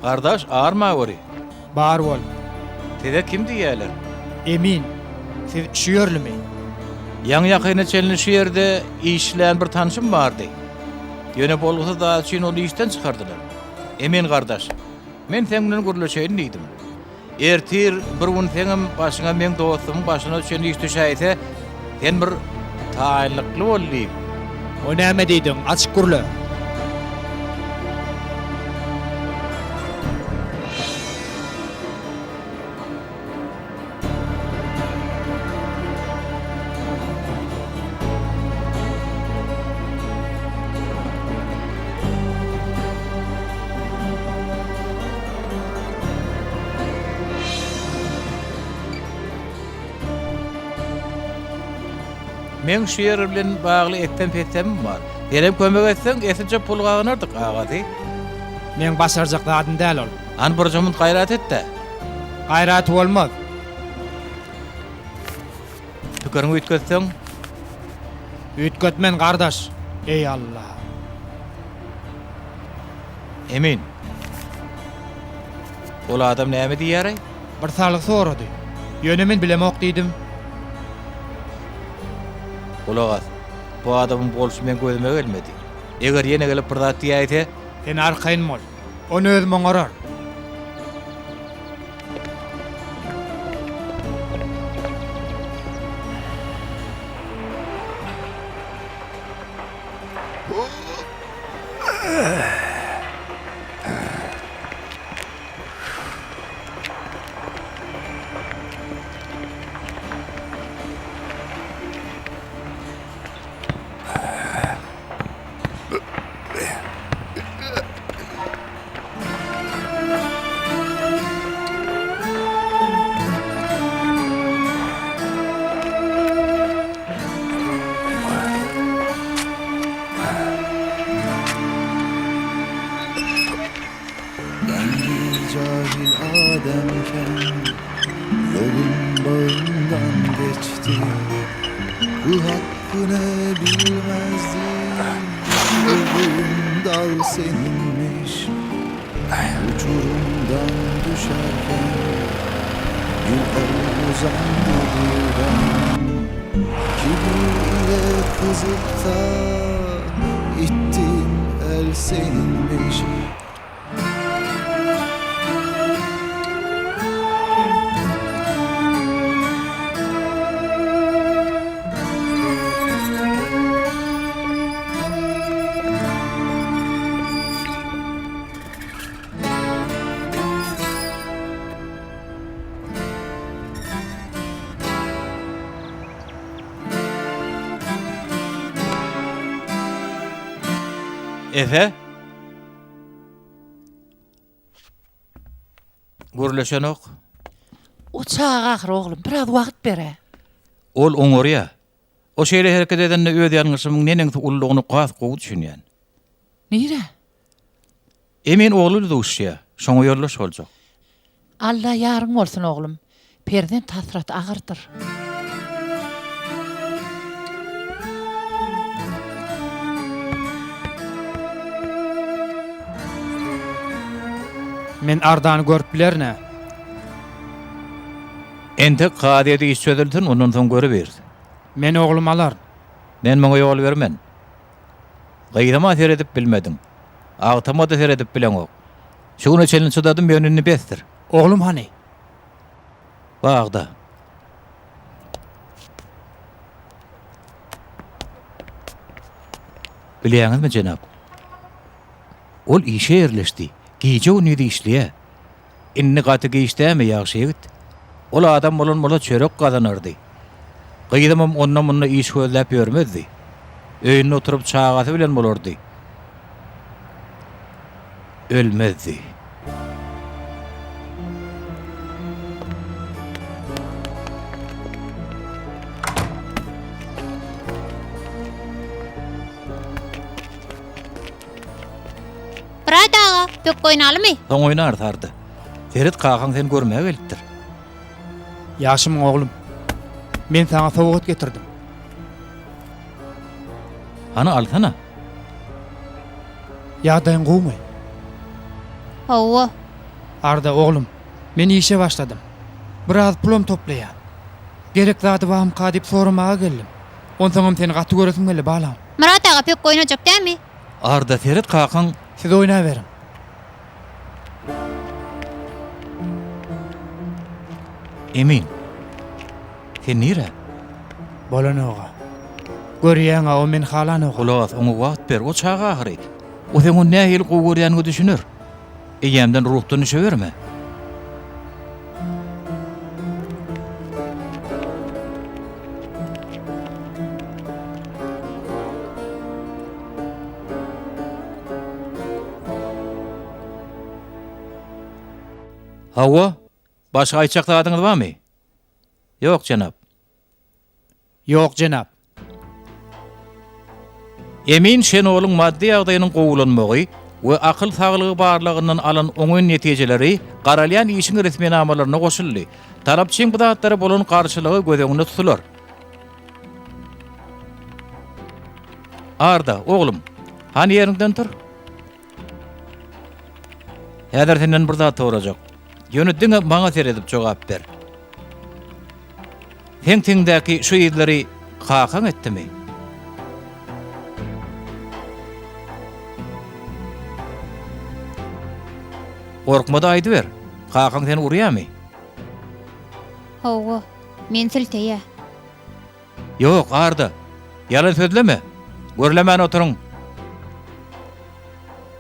Gardaş, arma göri. Bar bol. Size kim diýýärler? Emin. Siz şu ýerlimi? Ýaňy-ýakyna çenli şu ýerde işlän bir tanşym bardy. Ýöne bolgusyz zat üçin ony işden çykardylar. Emin gardaş, men seň bilen gürleşeýin diýdim. Ertir bir gün seňem başyňa meň dostumyň başyna düşen iş düşäýse, sen bir taýynlykly bol diýip. O näme diýdiň, açyk gürle. Meň şu ýer bilen bagly etsem-petsemim bar. Senem kömek etseň, eslije pul gazanardyk, agasy. Meň başarjak zadym däl ol. Hany birje munt gaýrat et-dä. Gaýraty bolmaz. Pikiriňi üýtgetseň? Üýtgetmen, gardaş. Eý, Alla! Emin. Ol adam näme diýýär-aý? Bir salgy sorady. Ýöne men bilemok diýdim. Gulak as. Bu adamyň bolşy meň gözüme gelmedi. Eger ýene gelip bir zat diýäýse? Sen arkaýyn bol. Ony özüm oňararyn. Ben bir cahil ademken Yolun bağından geçti Kul hakkını bilmezdim Yolun dal seninmiş Uçurumdan düşerken Bir el uzandı birden Kibir ile kızıp da ittiğim el seninmiş Efe? Gürleşenok. O çaga ahyr oglum, biraz wagt ber-ä. Ol oňarýa. O şeýle hereket edende öz ýalňyşymyň neneňsi uludygyny has gowy düşünýän. Nirä? Emin ogly bilen duşýa. Şoňa ýoldaş boljak. Alla ýaryň bolsun oglum. Perzent hasraty agyrdyr. Men Ardany görüp bilerin-ä. Entek kazyýet iş çözülsin, ondan soň görübiris. Men oglumy alaryn. Men muňa ýol bermen. Gyzyma seredip bilmediň. Agtama-da seredip bileňok. Şu güne çenli çydadym, ýöne indi besdir. Oglum hany? Bagda. Bilýäňizmi, jenap? Ol işe ýerleşdi. Gije-gündiz işleýär. Indi gaty giç dämi, ýagşy ýigit? Ol adam bolan bolsa çörek gazanardy. Gyzymam onda-munda iş gözläp ýörmezdi. Öýünde oturyp çagasy bilen bolardy. Ölmezdi. Myrat aga, pökgi oýnalymy? Soň oýnarys, Arda. Seret, kakaň seni görmäge gelipdir. Ýagşymyň oglum? Men saňa sowgat getirdim. Hany alsana. Ýagdaýyň gowumy? Hawa. Arda, oglum, men işe başladym. Biraz pulam toplaýan. Gerek zady barmyka diýip soramaga geldim. Onsoňam seni gaty göresim geldi, balam. Myrat aga pökgi oýnajak dämi? Arda, seret kakaň. Siz oýnaberiň. Emin. Sen nirä? Bolanoga. Görýäň-ä, o meni halanoga. Gulak as, oňa wagt ber, o çaga ahyry. O seň ony nähili gowy görýäniňe düşüner. Eýýämden ruhdan düşeberme. Hawa, başga aýtjak zadyňyz barmy? Ýok, jenap. Ýok, jenap. Emin Şenolyň maddy ýagdaýynyň gowulanmagy we akyl saglygy barlagyndan alan oňyn netijeleri garalýan işiň resminamalaryna goşuldy. Talapçyň bu zatlara bolan garşylygy göz öňünde tutular. Arda, oglum, hany ýeriňden tur. Häzir senden bir zat sorajak. Ýöne diňe maňa seredip jogap ber. Seň teňdäki şu yzlary kakaň etdimi? Gorkma-da aýdyber. Kakaň seni urýamy? Hawa, meni silteýä. Ýok, Arda. Ýalan sözleme. Gürlemän oturyň.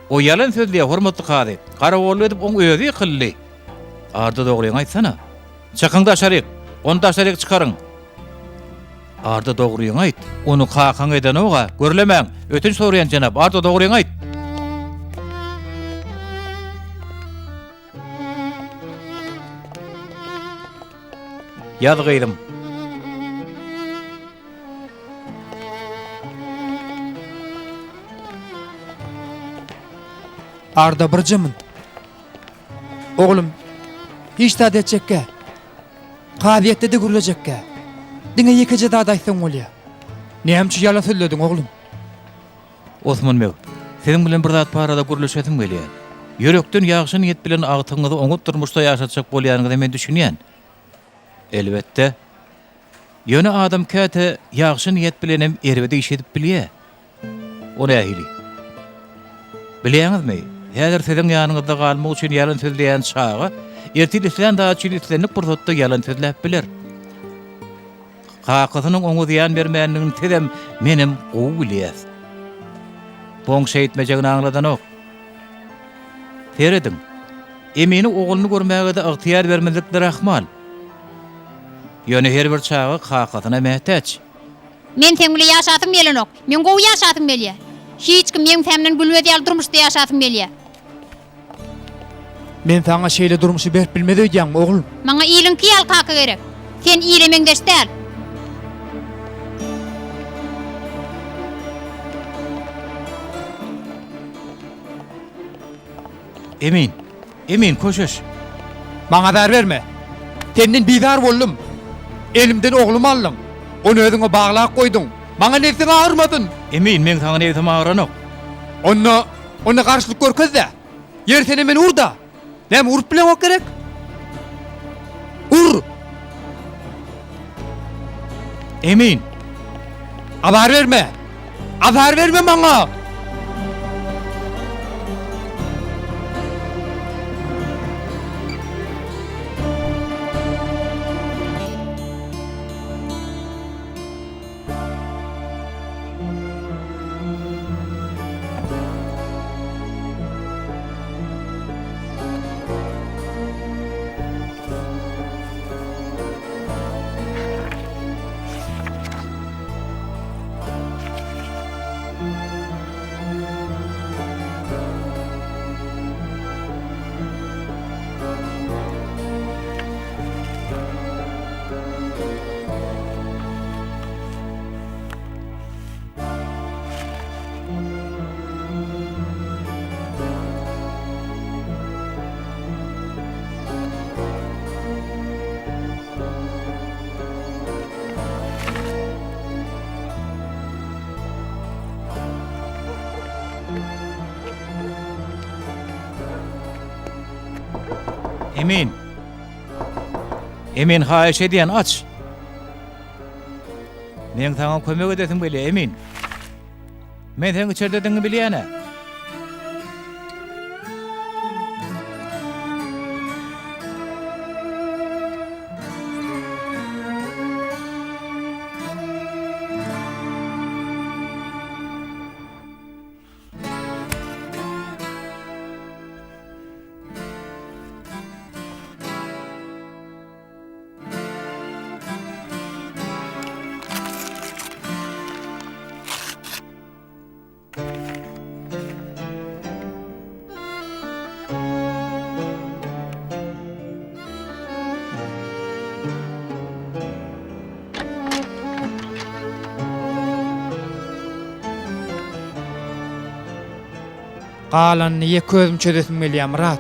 O ýalan sözleýär, hormatly kazy. Garawullyk edip oň özi ýykyldy. Arda dogryňy aýtsana. Çykyň daşaryk. Ony daşaryk çykaryň. Arda dogryňy aýt. Ony kakaň edenog-a. Gürlemäň. Ötünç soraýan jenap. Arda dogryňy aýt. Ýaz gyzym. Arda birje munt. Oglum, hiç zat etjekgä. Kazyýetde-de gürlejekgä. Diňe ýekeje zat aýtsaň bolýa. Näme üçin ýalan sözlediň, oglum? Osman beg, siziň bilen bir zat barada gürleşesim gelýär. Ýürekden ýagşy niýet bilen agtygyňyzy oňat durmuşda ýaşatjak bolýanyňyza men düşünýän. Elbetde. Ýöne adam käte ýagşy niýet bilenem erbet iş edip bilýär. O nähili? Bilýäňizmi, häzir siziň ýanyňyzda galmak üçin ýalan sözleýän çaga, ertir islän zady üçin islendik pursatda ýalan sözläp biler. Kakasynyň oňa zyýan bermändigini sizem, menem gowy bilýäs. Bu oň şeýtmejegini aňladanok. Serediň, Emini ogluny görmäge-de ygtyýar bermezlikleri ahmal. Ýöne her bir çaga kakasyna mätäç. Men seň bile ýaşasym gelenok. Meň gowy ýaşasym gelýär. Hiç kim ýeňsämden gülmez ýaly durmuşda ýaşasym gelýär. Men saňa şeýle durmuşy berip bilmez öýdýäňmi, oglum? Maňa iliňki ýaly kaka gerek. Sen ile meňzeş däl. Emin, Emin, köşeş. Maňa azar berme. Senden bizar boldum. Elimden oglumy aldyň. Ony özüňe baglap goýduň. Maňa nebsiň agyrmasyn. Emin, meň saňa nebsim agyranok. Onda, onda garşylyk görkez-dä. Ýeri senem meni ur-da. Näme, urup bileňok gerek? Ur! Emin! Azar berme! Azar berme maňa! Emin. Emin haýyş edýän aç. Meň saňa kömek edesim gelýär Emin. Men seň içerdedigiňi bilýän-ä. Galanyny ýeke özüm çözesim gelýär, Myrat.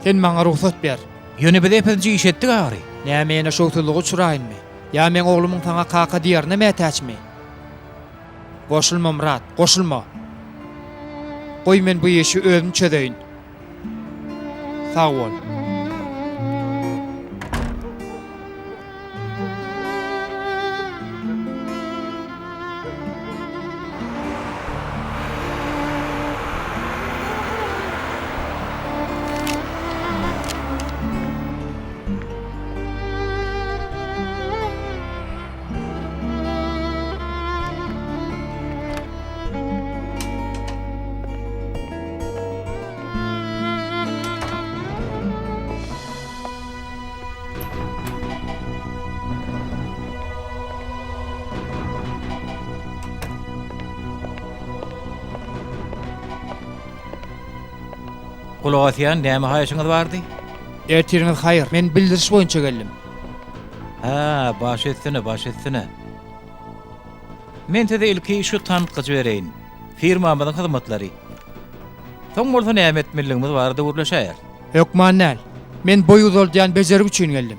Sen maňa rugsat ber. Ýöne biz epinji iş etdik ahyry. Näme ýene şowsuzlyga uçraýynmy? Ýa meň oglumyň saňa kaka diýerine mätäçmi? Goşulma, Myrat, goşulma. Goý men bu işi özüm çözeýin. Sag bol. Gulak asýan, näme haýyşyňyz bardy? Ertiriňiz haýyr. Men bildiriş boýunça geldim. Hä, baş üstüne, baş üstüne. Men size ilki şu tankyjy bereýin. Firmamyzyň hyzmatlary. Soň bolsa näme etmelidigimiz barada gürleşäýeris. Hökman däl. Men boý uzaldýan bejergi üçin geldim.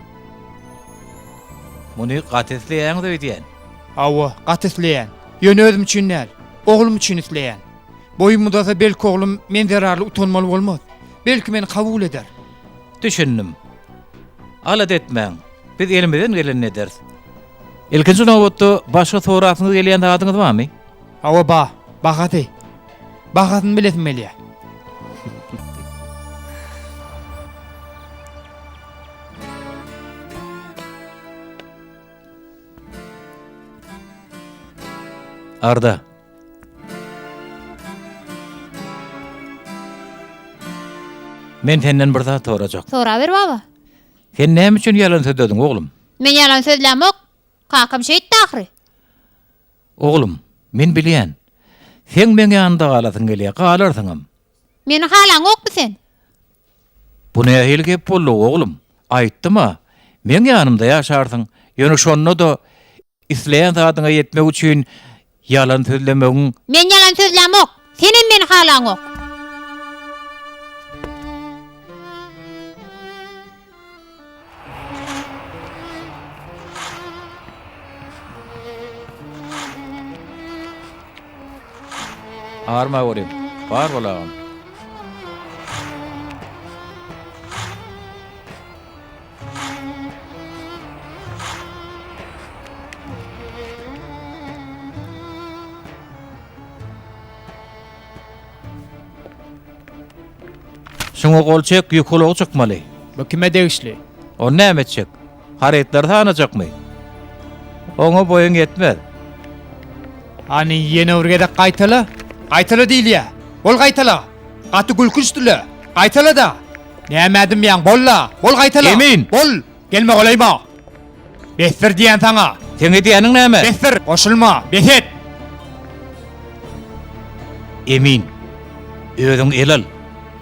Muny gaty isleýäňiz öýdýän. Hawa, gaty isleýän. Ýöne özüm üçin däl. Oglum üçin isleýän. Boýum uzasa belki oglum men zerarly utanmaly bolmaz. Belki meni kabul eder. Düşündim. Alada etmäň. Biz elimizden gelenini ederis. Ilkinji nobatda başga sorasyňyz gelýän zadyňyz barmy? Hawa ba, bahasy. Bahasyny bilesim gelýär. Arda. Men senden bir zat sorajak. Soraber baba. Sen näme üçin ýalan sözlediň, oglum? Men ýalan sözlämok. Kakam şeýtdi ahyry. Oglum, men bilýän. Seň meň ýanymda galasyň gelýär, galarsyňam. Meni halaňokmy sen? Bu nähili gep boldy, oglum? Aýtdym-a, meň ýanymda ýaşarsyň. Ýöne şonda-da isleýän zadyňa ýetmek üçin ýalan sözlemegiň. Men ýalan sözlämok. Senem meni halaňok. Arma göreyim. Bar bol agam. Şuňa gol çek, ýük ulagy çykmaly. Bu kime degişli? Ony näme etjek? Harytlary sanajakmy? Oňa boýuň ýetmez. Hany ýene bir gezek gaýtala. Gaýtala diýilýä. Bol gaýtala. Gaty gülkünçdi-le. Gaýtala-da. Nämä dymýaň, bol-la. Bol gaýtala. Emin! Bol! Gelme golaýyma. Besdir diýýän saňa. Seň edýäniň näme? Besdir! Goşulma! Bes et! Emin, özüňi ele al.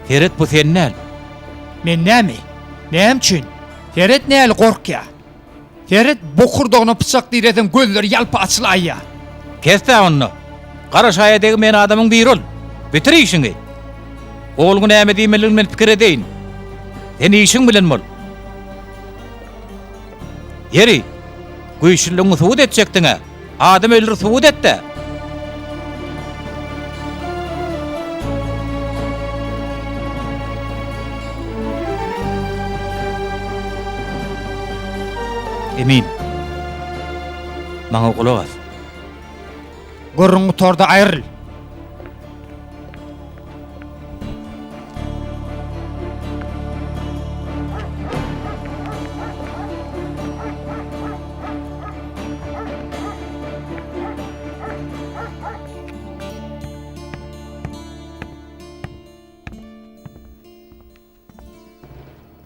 Seret bu sen däl. Men näme? Näme üçin? Seret näli gorkýa. Seret bokurdagyna pyçak direseň gözleri ýalpa açylaýýa. Kes-dä onda. Gara şaýa degmeýän adamyň biri ol. Bitir işiňi. Ogluňa näme diýmelidigini men pikir edeýin. Sen işiň bilen bol. Ýeri, güýçlüligiňi subut etjekdiň-ä. Adam öldür subut et-dä. Emin. Maňa gulak as. Gürrüň gutardy, aýryl.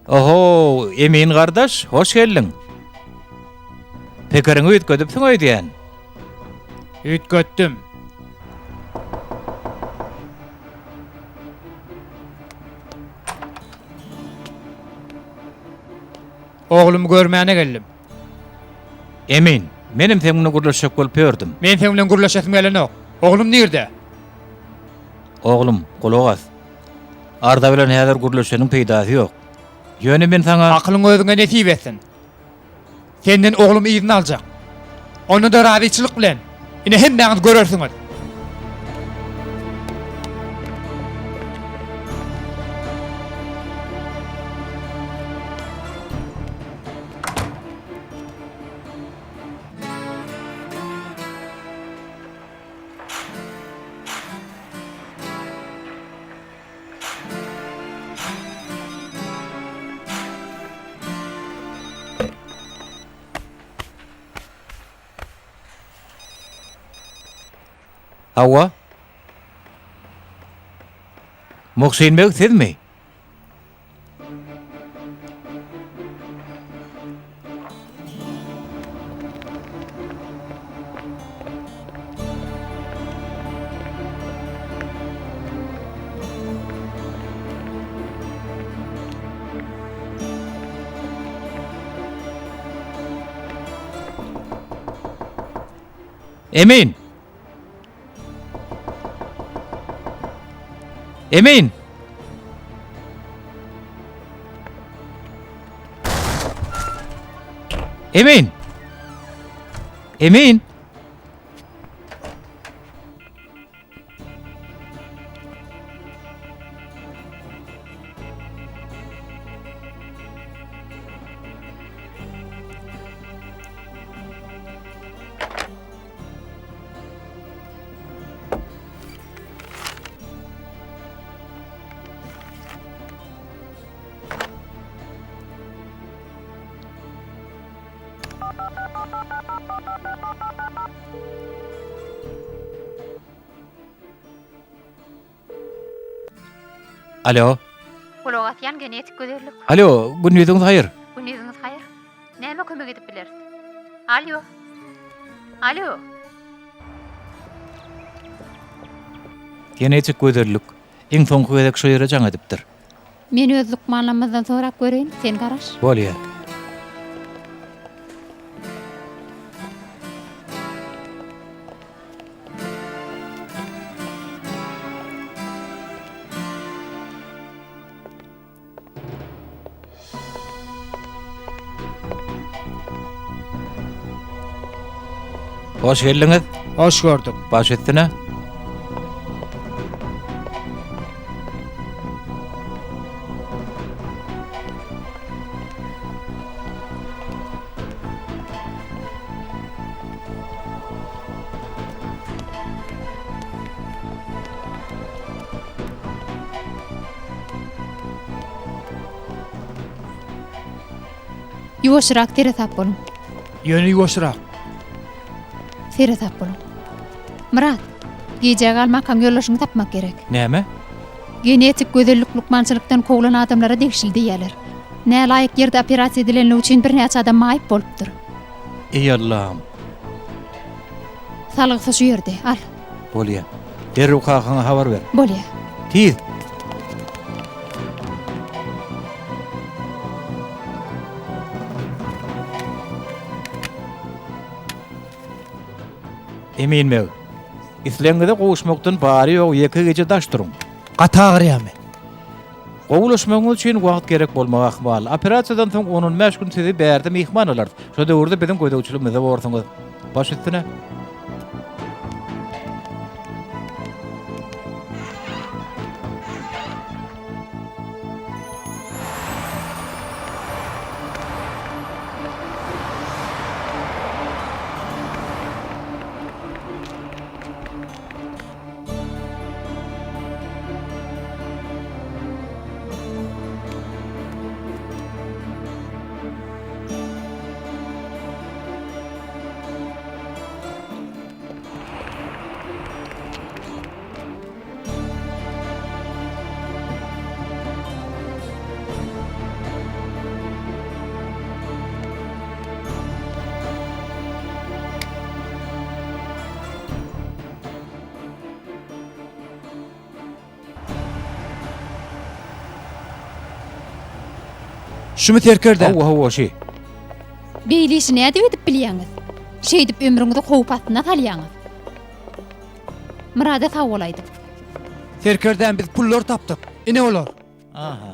Oho, Emin gardaş, hoş geldiň. Pikiriňi üýtgedipsiň öýdýän. Üýtgetdim. Oglumy görmäne geldim. Emin, menem seň bilen gürleşjek bolup ýördüm. Men seň bilen gürleşesim gelenok. Oglum nirde? Oglum, gulak as. Arda bilen häzir gürleşeniň peýdasy ýok. Ýöne men saňa. Akylyň özüňe nesip etsin. Senden oglumy yzyna aljak. Onda-da razyçylyk bilen. Ine hemmäňiz görersiňiz. Hawa. Muhsin beg sizmi? Emin! Emin! Emin! Emin! Alo. Gulak asýan genetik gözellik. Alo, gündiziňiz haýyr. Gündiziňiz haýyr. Näme kömek edip bileris? Alo. Alo. Genetik gözellik. Iň soňky gezek şo ýere jaň edipdir. Men öz lukmanlarymyzdan sorap göreýin, sen garaş. Bolýa. Hoş geldiňiz. Hoş gördük. Baş üstüne. Ýuwaşrak seresap boluň. Ýöne ýuwaşrak. Seresap boluň. Myrat, gijä galmakaň ýoldaşyňy tapmak gerek. Näme? Genetik gözellik lukmançylykdan kowlan adamlara degişli diýýärler. Nälaýyk ýerde operasiýa edilenligi üçin birnäçe adam maýyp bolupdyr. Eý Allam! Salgysy şu ýerde, al. Bolýa. Derrew kakaňa habar ber. Bolýa. Tiz! Emin beg, islegiňize gowuşmakdan bary-ýogy ýeke gije daş duruň. Gaty agyrýarmy? Gowulaşmagyňyz üçin wagt gerek bolmagy ahmal. Operasiýadan soň on-on bäş gün sizi bärde myhman alarys. Şo döwürde biziň gözegçiligimizde borsuňyz. Baş üstüne. Şumy serkerde? Hawa, hawa, şi. Beýle işi nädip edip bilýäňiz? Şeýdip ömrüňizi howp astyna salýaňyz. Myrada sag bol aýdyp. Serkerdäm biz pullary tapdyk. Ine olar. Aha.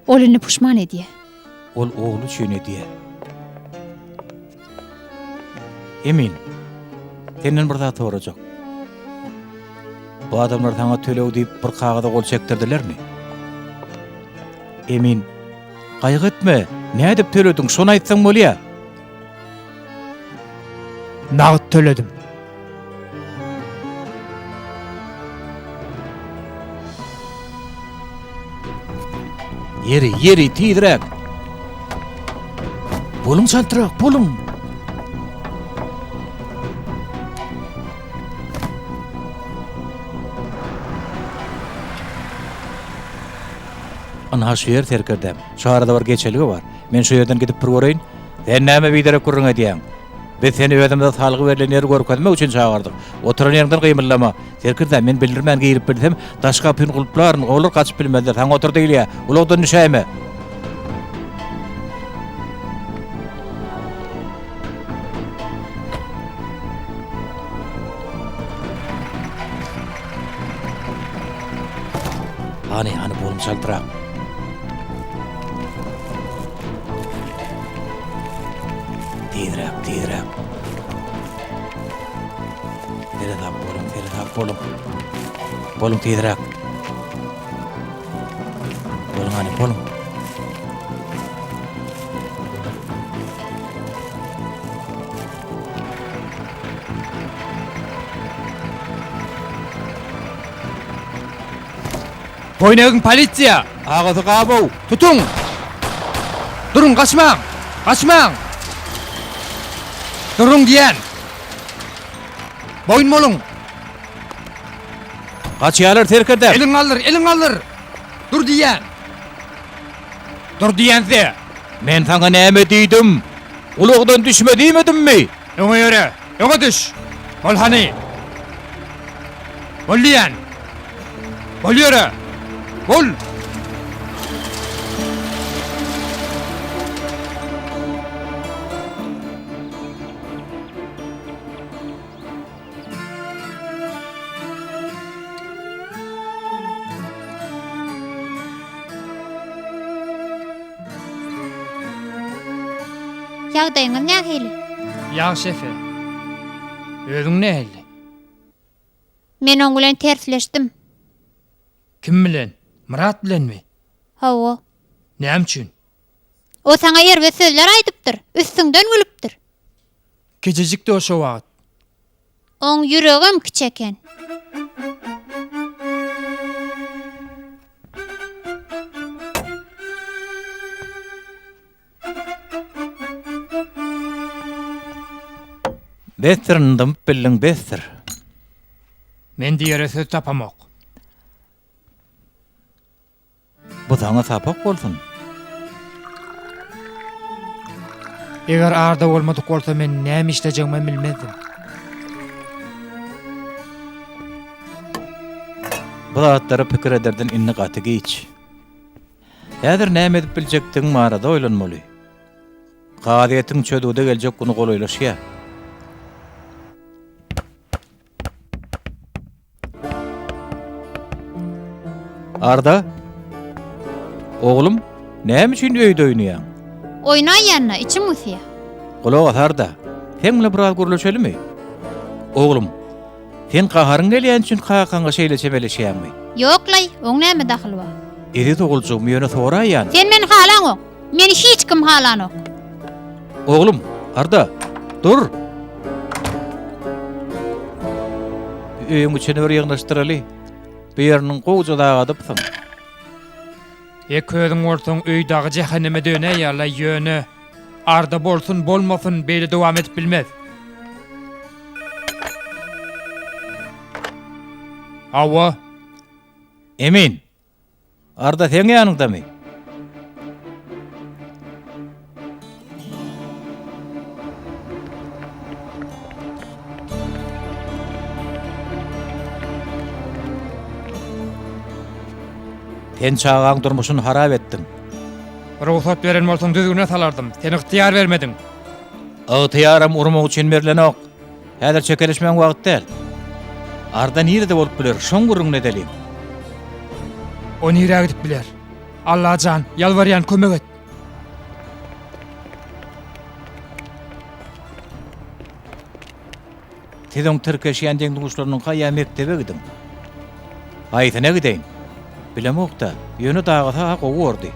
Ol indi puşman edýä. Ol ogly üçin edýä. Emin, senden bir zat sorajak. Bu adamlar saňa töleg diýip bir kagyza gol çekdirdilermi? Emin, gaýgy etme, nädip tölediň, şony aýtsaň bolýa. Nagt töledim. Ýeri, ýeri, tizräk! Boluň çaltrak, boluň! Ynha şu ýer serkerdäm. Şu arada bir geçelge bar. Men şu ýerden gidip bir göreýin. Sen näme biderek gürrüň edýäň? Biz seni özümize salgy berlen ýeri görkezmek üçin çagyrdyk. Oturan ýeriňden gymyldama. Serkerde, men bildirmän girip bilsem, daş gapyny gulplaryn, olar gaçyp bilmezler. Saňa otur diýilýär. Ulagdan düşäýme. Hany, hany boluň çaltrak. Tizräk, tizräk. Seresap boluň, seresap boluň. Boluň tizräk. Boluň hany, boluň. Boýun egiň polisiýa! Agasy gabow! Tutuň! Duruň gaçmaň! Gaçmaň! Duruň diýän! Boýun boluň! Gaçýarlar serkerde! Eliňi galdyr, eliňi galdyr! Dur diýýän! Dur diýýän size! Men saňa näme diýdim? Ulagdan düşme diýmedimmi? Öňe ýöre! Öňe düş! Bol hany! Bol diýýän! Bol ýöre! Bol! Ýagdaýyňyz nähili? Ýagşy efe. Özüň nähili? Men oň bilen tersleşdim. Kim bilen? Myrat bilenmi? Hawa. Näme üçin? O saňa erbet sözler aýdypdyr, üstüňden gülüpdir. Kiçijikdi o şo wagt. Oň ýüregem kiçi eken. Besdir dymyp bildiň besdir. Men diýere söz tapamok. Bu saňa sapak bolsun. Eger Arda bolmadyk bolsa men näme işlejegimem bilmezdim. Bu zatlary pikir ederden indi gaty giç. Häzir näme edip biljekdigiň barada oýlanmaly. Kazyýetiň çözgüde geljek güni golaýlaşýar. Arda, oglum, näme üçin öýde oýnaýaň? Oýnaýan-da, içim gysýar. Gulak as, Arda. Seň bilen biraz gürleşelimi? Oglum, sen gaharyň gelýäni üçin kakaňa şeýle çemeleşýäňmi? Ýok-laý, oň näme dahyly bar? Eziz oguljygym, ýöne soraýýan. Sen meni halaňok. Meni hiç kim halanok. Oglum, Arda, dur! Öýüň içini bir ýygnaşdyraly. Bu ýeriniň gowja dagadypsyň. Ek özüň bolsaň öý dagy jähenneme dönäýýär-laý ýöne Arda bolsun bolmasyn beýle dowam edip bilmez. Hawa. Emin, Arda seň ýanyňdamy? Sen çagaň durmuşyny harap etdiň. Rugsat beren bolsaň düzgüne salardym. Sen ygtyýar bermediň. Ygtyýaram urmak üçin berlenok. Häzir çekeleşmäň wagty däl. Arda nirede bolup biler, şoň gürrüňini edeliň. O nirä gidip biler? Allajan, ýalbarýan kömek et. Siz oň tirkeşýän deň-duşlarynyňka ýa mekdebe gidiň. Haýsyna gideýin? Bilemok-da, ýöne dagasa-ha gowy bordy.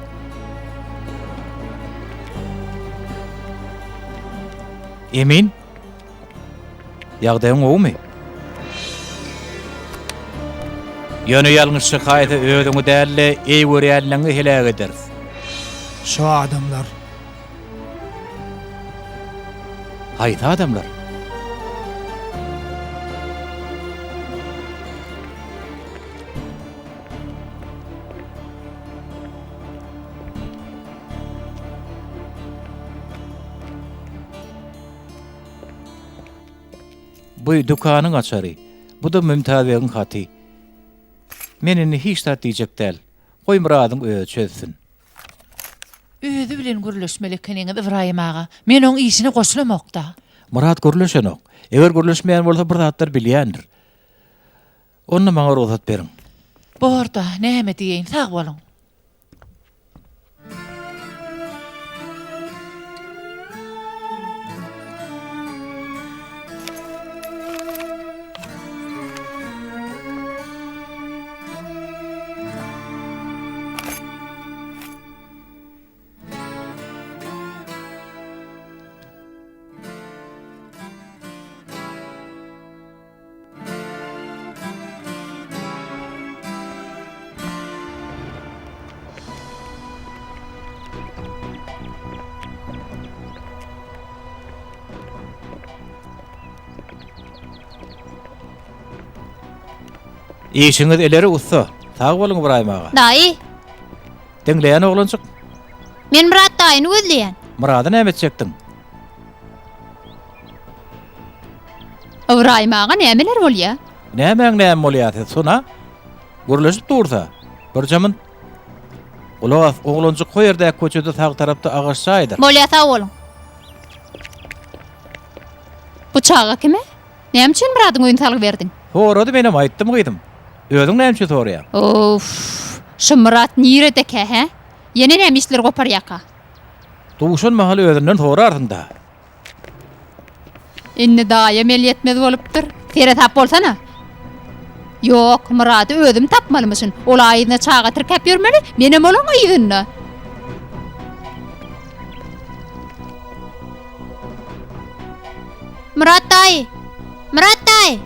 Emin? Ýagdaýyň gowumy? Ýöne ýalňyş çykaýsa özüňi däl-de, eý görýänleňi heläk ederis. Şo adamlar. Haýsy adamlar? Bu dükanyň açary. Bu-da Mümtazbegiň haty. Men indi hiç zat diýjek däl. Goý Myradyň özi çözsün. Özi bilen gürleşmeli ekeniňiz, Ybraýym aga. Men oň işine goşulamok-da. Myrat gürleşenok. Eger gürleşmeýän bolsa bir zatlar bilýändir. Onda maňa rugsat beriň. Bor-da, näme diýeýin, sag boluň. Işiňiz ileri ussa. Sag boluň Ybraýym aga. Daýy. Diňleýän oglanjyk. Men Myrat daýyny gözleýän. Myrady näme etjekdiň? Ybraýym aga nämeler bolýa? Nämäň näme bolýasy, Sona? Gürleşip dursa. Birje munt. Gulak as, oglanjyk ho ýerdäki köçede sag tarapda agaç jaýdyr. Bolýa sag boluň. Bu çaga kime? Näme üçin Myradyň öýüni salgy berdiň? Sorady menem aýtdym gyzym. Özüň näme üçin soraýaň? Uff, şu Myrat niredekä hä? Ýene näme işler goparýaka? Duşan mahaly özünden sorarsyň-da. Indi daýam elýetmez bolupdyr. Seresap bolsana. Ýok, Myrady özüm tapmalymyşyn. Ol-a yzyna çaga tirkäp ýörmeli, menem olaň yzynda. Myrat daýy! Myrat daýy!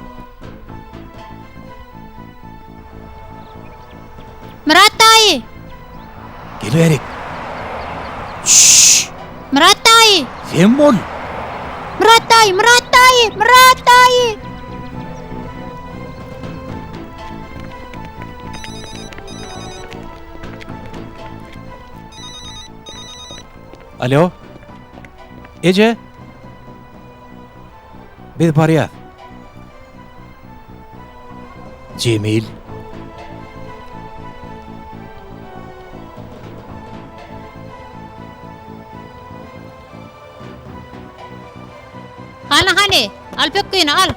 Myrat daýy! Gel bärik. Şşş! Myrat daýy! Sen bol. Myrat daýy, Myrat daýy, Myrat daýy! Alo. Eje. Biz barýas. Jemil. Hany hany, al pökgini al.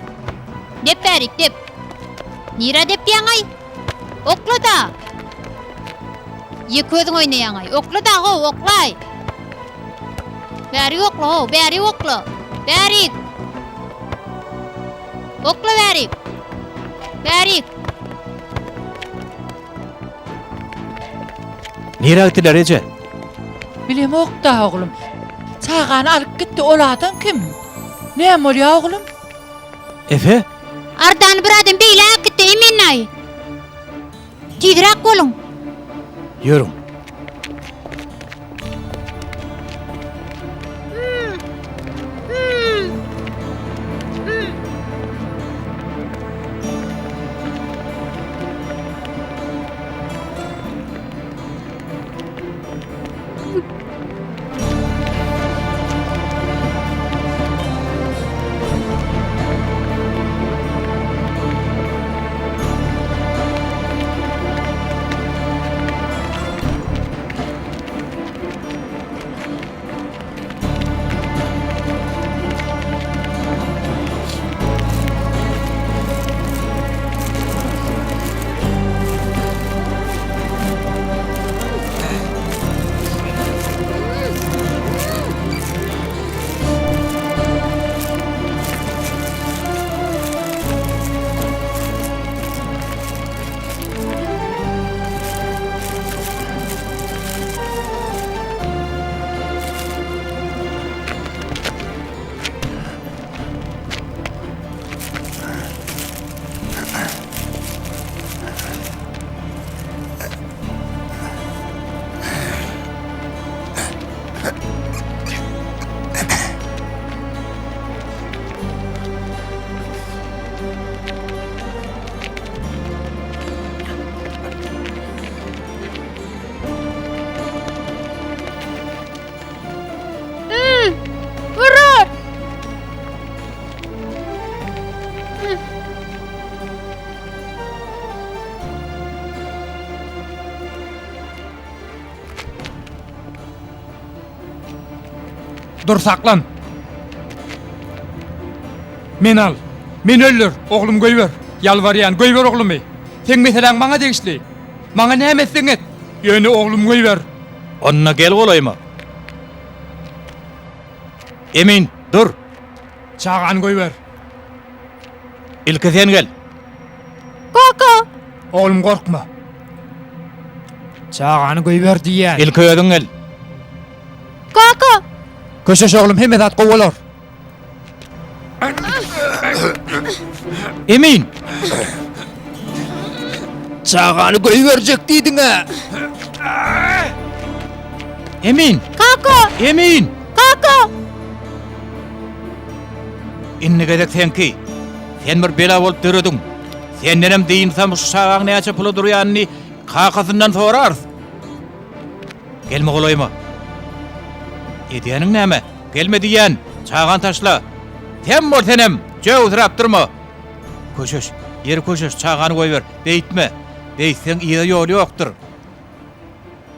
Dep bärik dep. Nirä depýäň-aý? Okla-da. Ýeke özüň oýnaýaň-aý. Okla-da how, oklaý. Bärik okla how, bärik okla. Bärik. Okla bärik. Bärik. Nirä gitdiler eje? Bilemok-da oglum. Çagany alyp gitdi, ol adam kim? Näme bolýa oglum? Efe? Ardany bir adam beýle äkitdi, Emin daýy. Tizräk boluň. Ýörüň. Myrat! Dur saklan. Meni al. Meni öldür. Oglumy goýber. Ýalbarýan, goýber oglumy. Seň meseläň maňa degişli. Maňa näme etseň et. Ýöne oglumy goýber. Onda gel golaýyma. Emin, dur. Çagany goýber. Ilki sen gel. Kaka! Oglum gorkma. Çagany goýber diýýän. Ilki özüň gel. Kaka! Köşeş oglum hemme zat gowy bolar. Emin! Çagany goýberjek diýdiň-ä. Emin! Kaka! Emin! Kaka! Indi gezek seňki. Sen bir bela bolup dörediň. Sendenem dynsam şu çagaň näçe pula durýanyny kakasyndan sorarys. Gelme golaýyma. Edýäniň näme? Gelme diýýän. Çagany taşla. Sem bol senem. Jöwsüräp durma. Köşeş. Ýeri köşeş, çagany goýber. Beýtme. Beýtseň yza ýol ýokdur.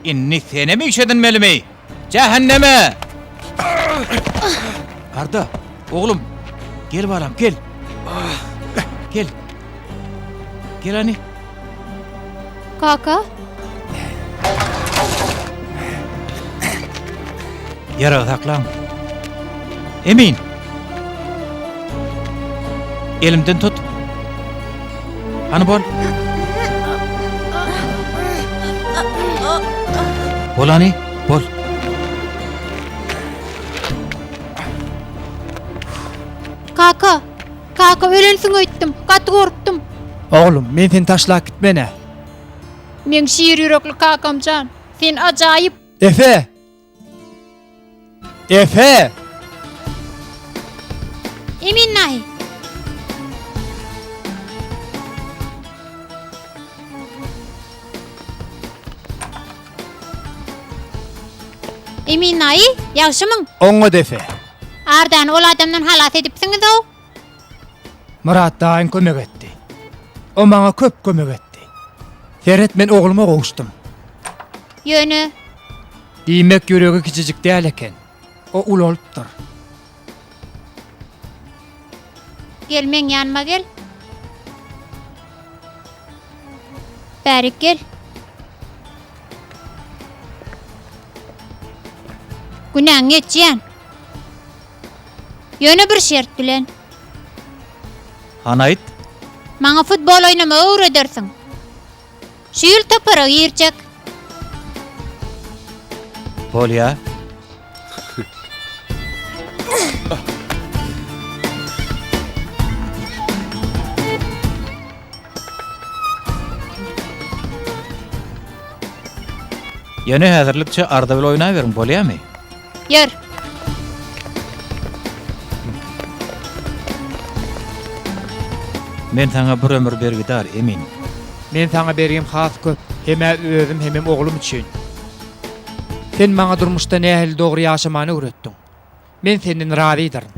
Indi senem iş edinmelimi? Jähenneme! Arda, oglum, gel balam, gel. Gel. Gel hany. Kaka? Ýaragy saklaň. Emin! Elimden tut. Hany bol. Bol hany, bol. Kaka, kaka ölensiň öýtdüm, gaty gorkdum. Oglum, men seni taşlap gitmen-ä. Meň şir ýürekli kakamjan, sen ajaýyp. Efe! Efe! Emin daýy. Emin daýy, ýagşymyň? Oňat Efe. Ardany ol adamdan halas edipsiňiz-ow. Myrat daýyň kömek etdi. O maňa köp kömek etdi. Seret men ogluma gowuşdym. Ýöne. Diýmek ýüregi kiçijik däl eken. O ulalypdyr. Gel meň ýanyma gel. Bärik gel. Günäňi geçýän. Ýöne bir şert bilen. Hany aýt. Maňa futbol oýnamagy öwredersiň. Şu ýyl topara girjek. Bolýa. Ýöne häzirlikçe Arda bilen oýnaberiň, bolýamy? Ýör. Men saňa bir ömür bergidar, Emin. Men saňa bergim has köp, hem-ä özüm, hemem oglum üçin. Sen maňa durmuşda nähili dogry ýaşamany öwretdiň. Men senden razydyryn.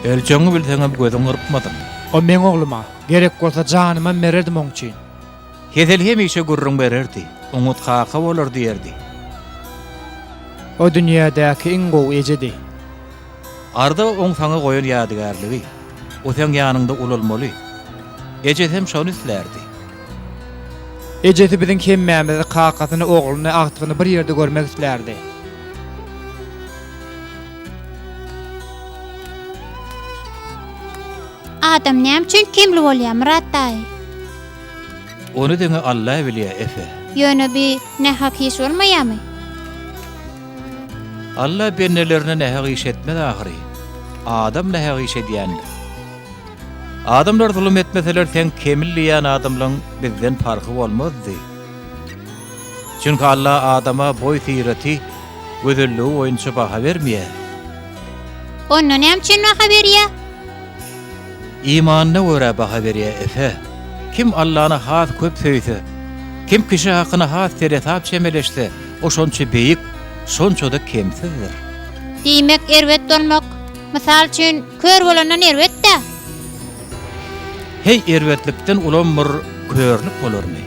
Öljegiňi bilseňem gözüň gyrpmadyň. O meň oglum-a. Gerek bolsa janymam bererdim oň üçin. Hezil hemişe gürrüň bererdi. Oňat kaka bolar diýerdi. O dünýädäki iň gowy ejedi. Arda oň saňa goýan ýadygärligi. O seň ýanyňda ulalmaly. Ejesem şony islärdi. Ejesi biziň hemmämizi, kakasyny, ogluny, agtygyny bir ýerde görmek islärdi. Adam näme üçin kemli bolýar, Myrat daýy? Ony diňe Alla bilýär, Efe. Ýöne bi nähak iş bolmaýarmy? Alla bendelerine nähak iş etmez ahyry. Adam nähak iş edýändir. Adamlar zulum etmeseler seň kemil diýýän adamlaň bizden parhy bolmazdy. Çünki Alla adama boý-syraty, gözelligi boýunça baha bermeýär. Onda näme üçin baha berýä? Imanyna görä baha berýä Efe. Kim Allany has köp söýse, kim kişi hakyna has seresap çemeleşse, o şonça beýik, şonça-da kemsizdir. Diýmek, erbet bolmak, mysal üçin, kör bolandan erbet-dä? Heý, erbetlikden ulam bir körlük bolarmy?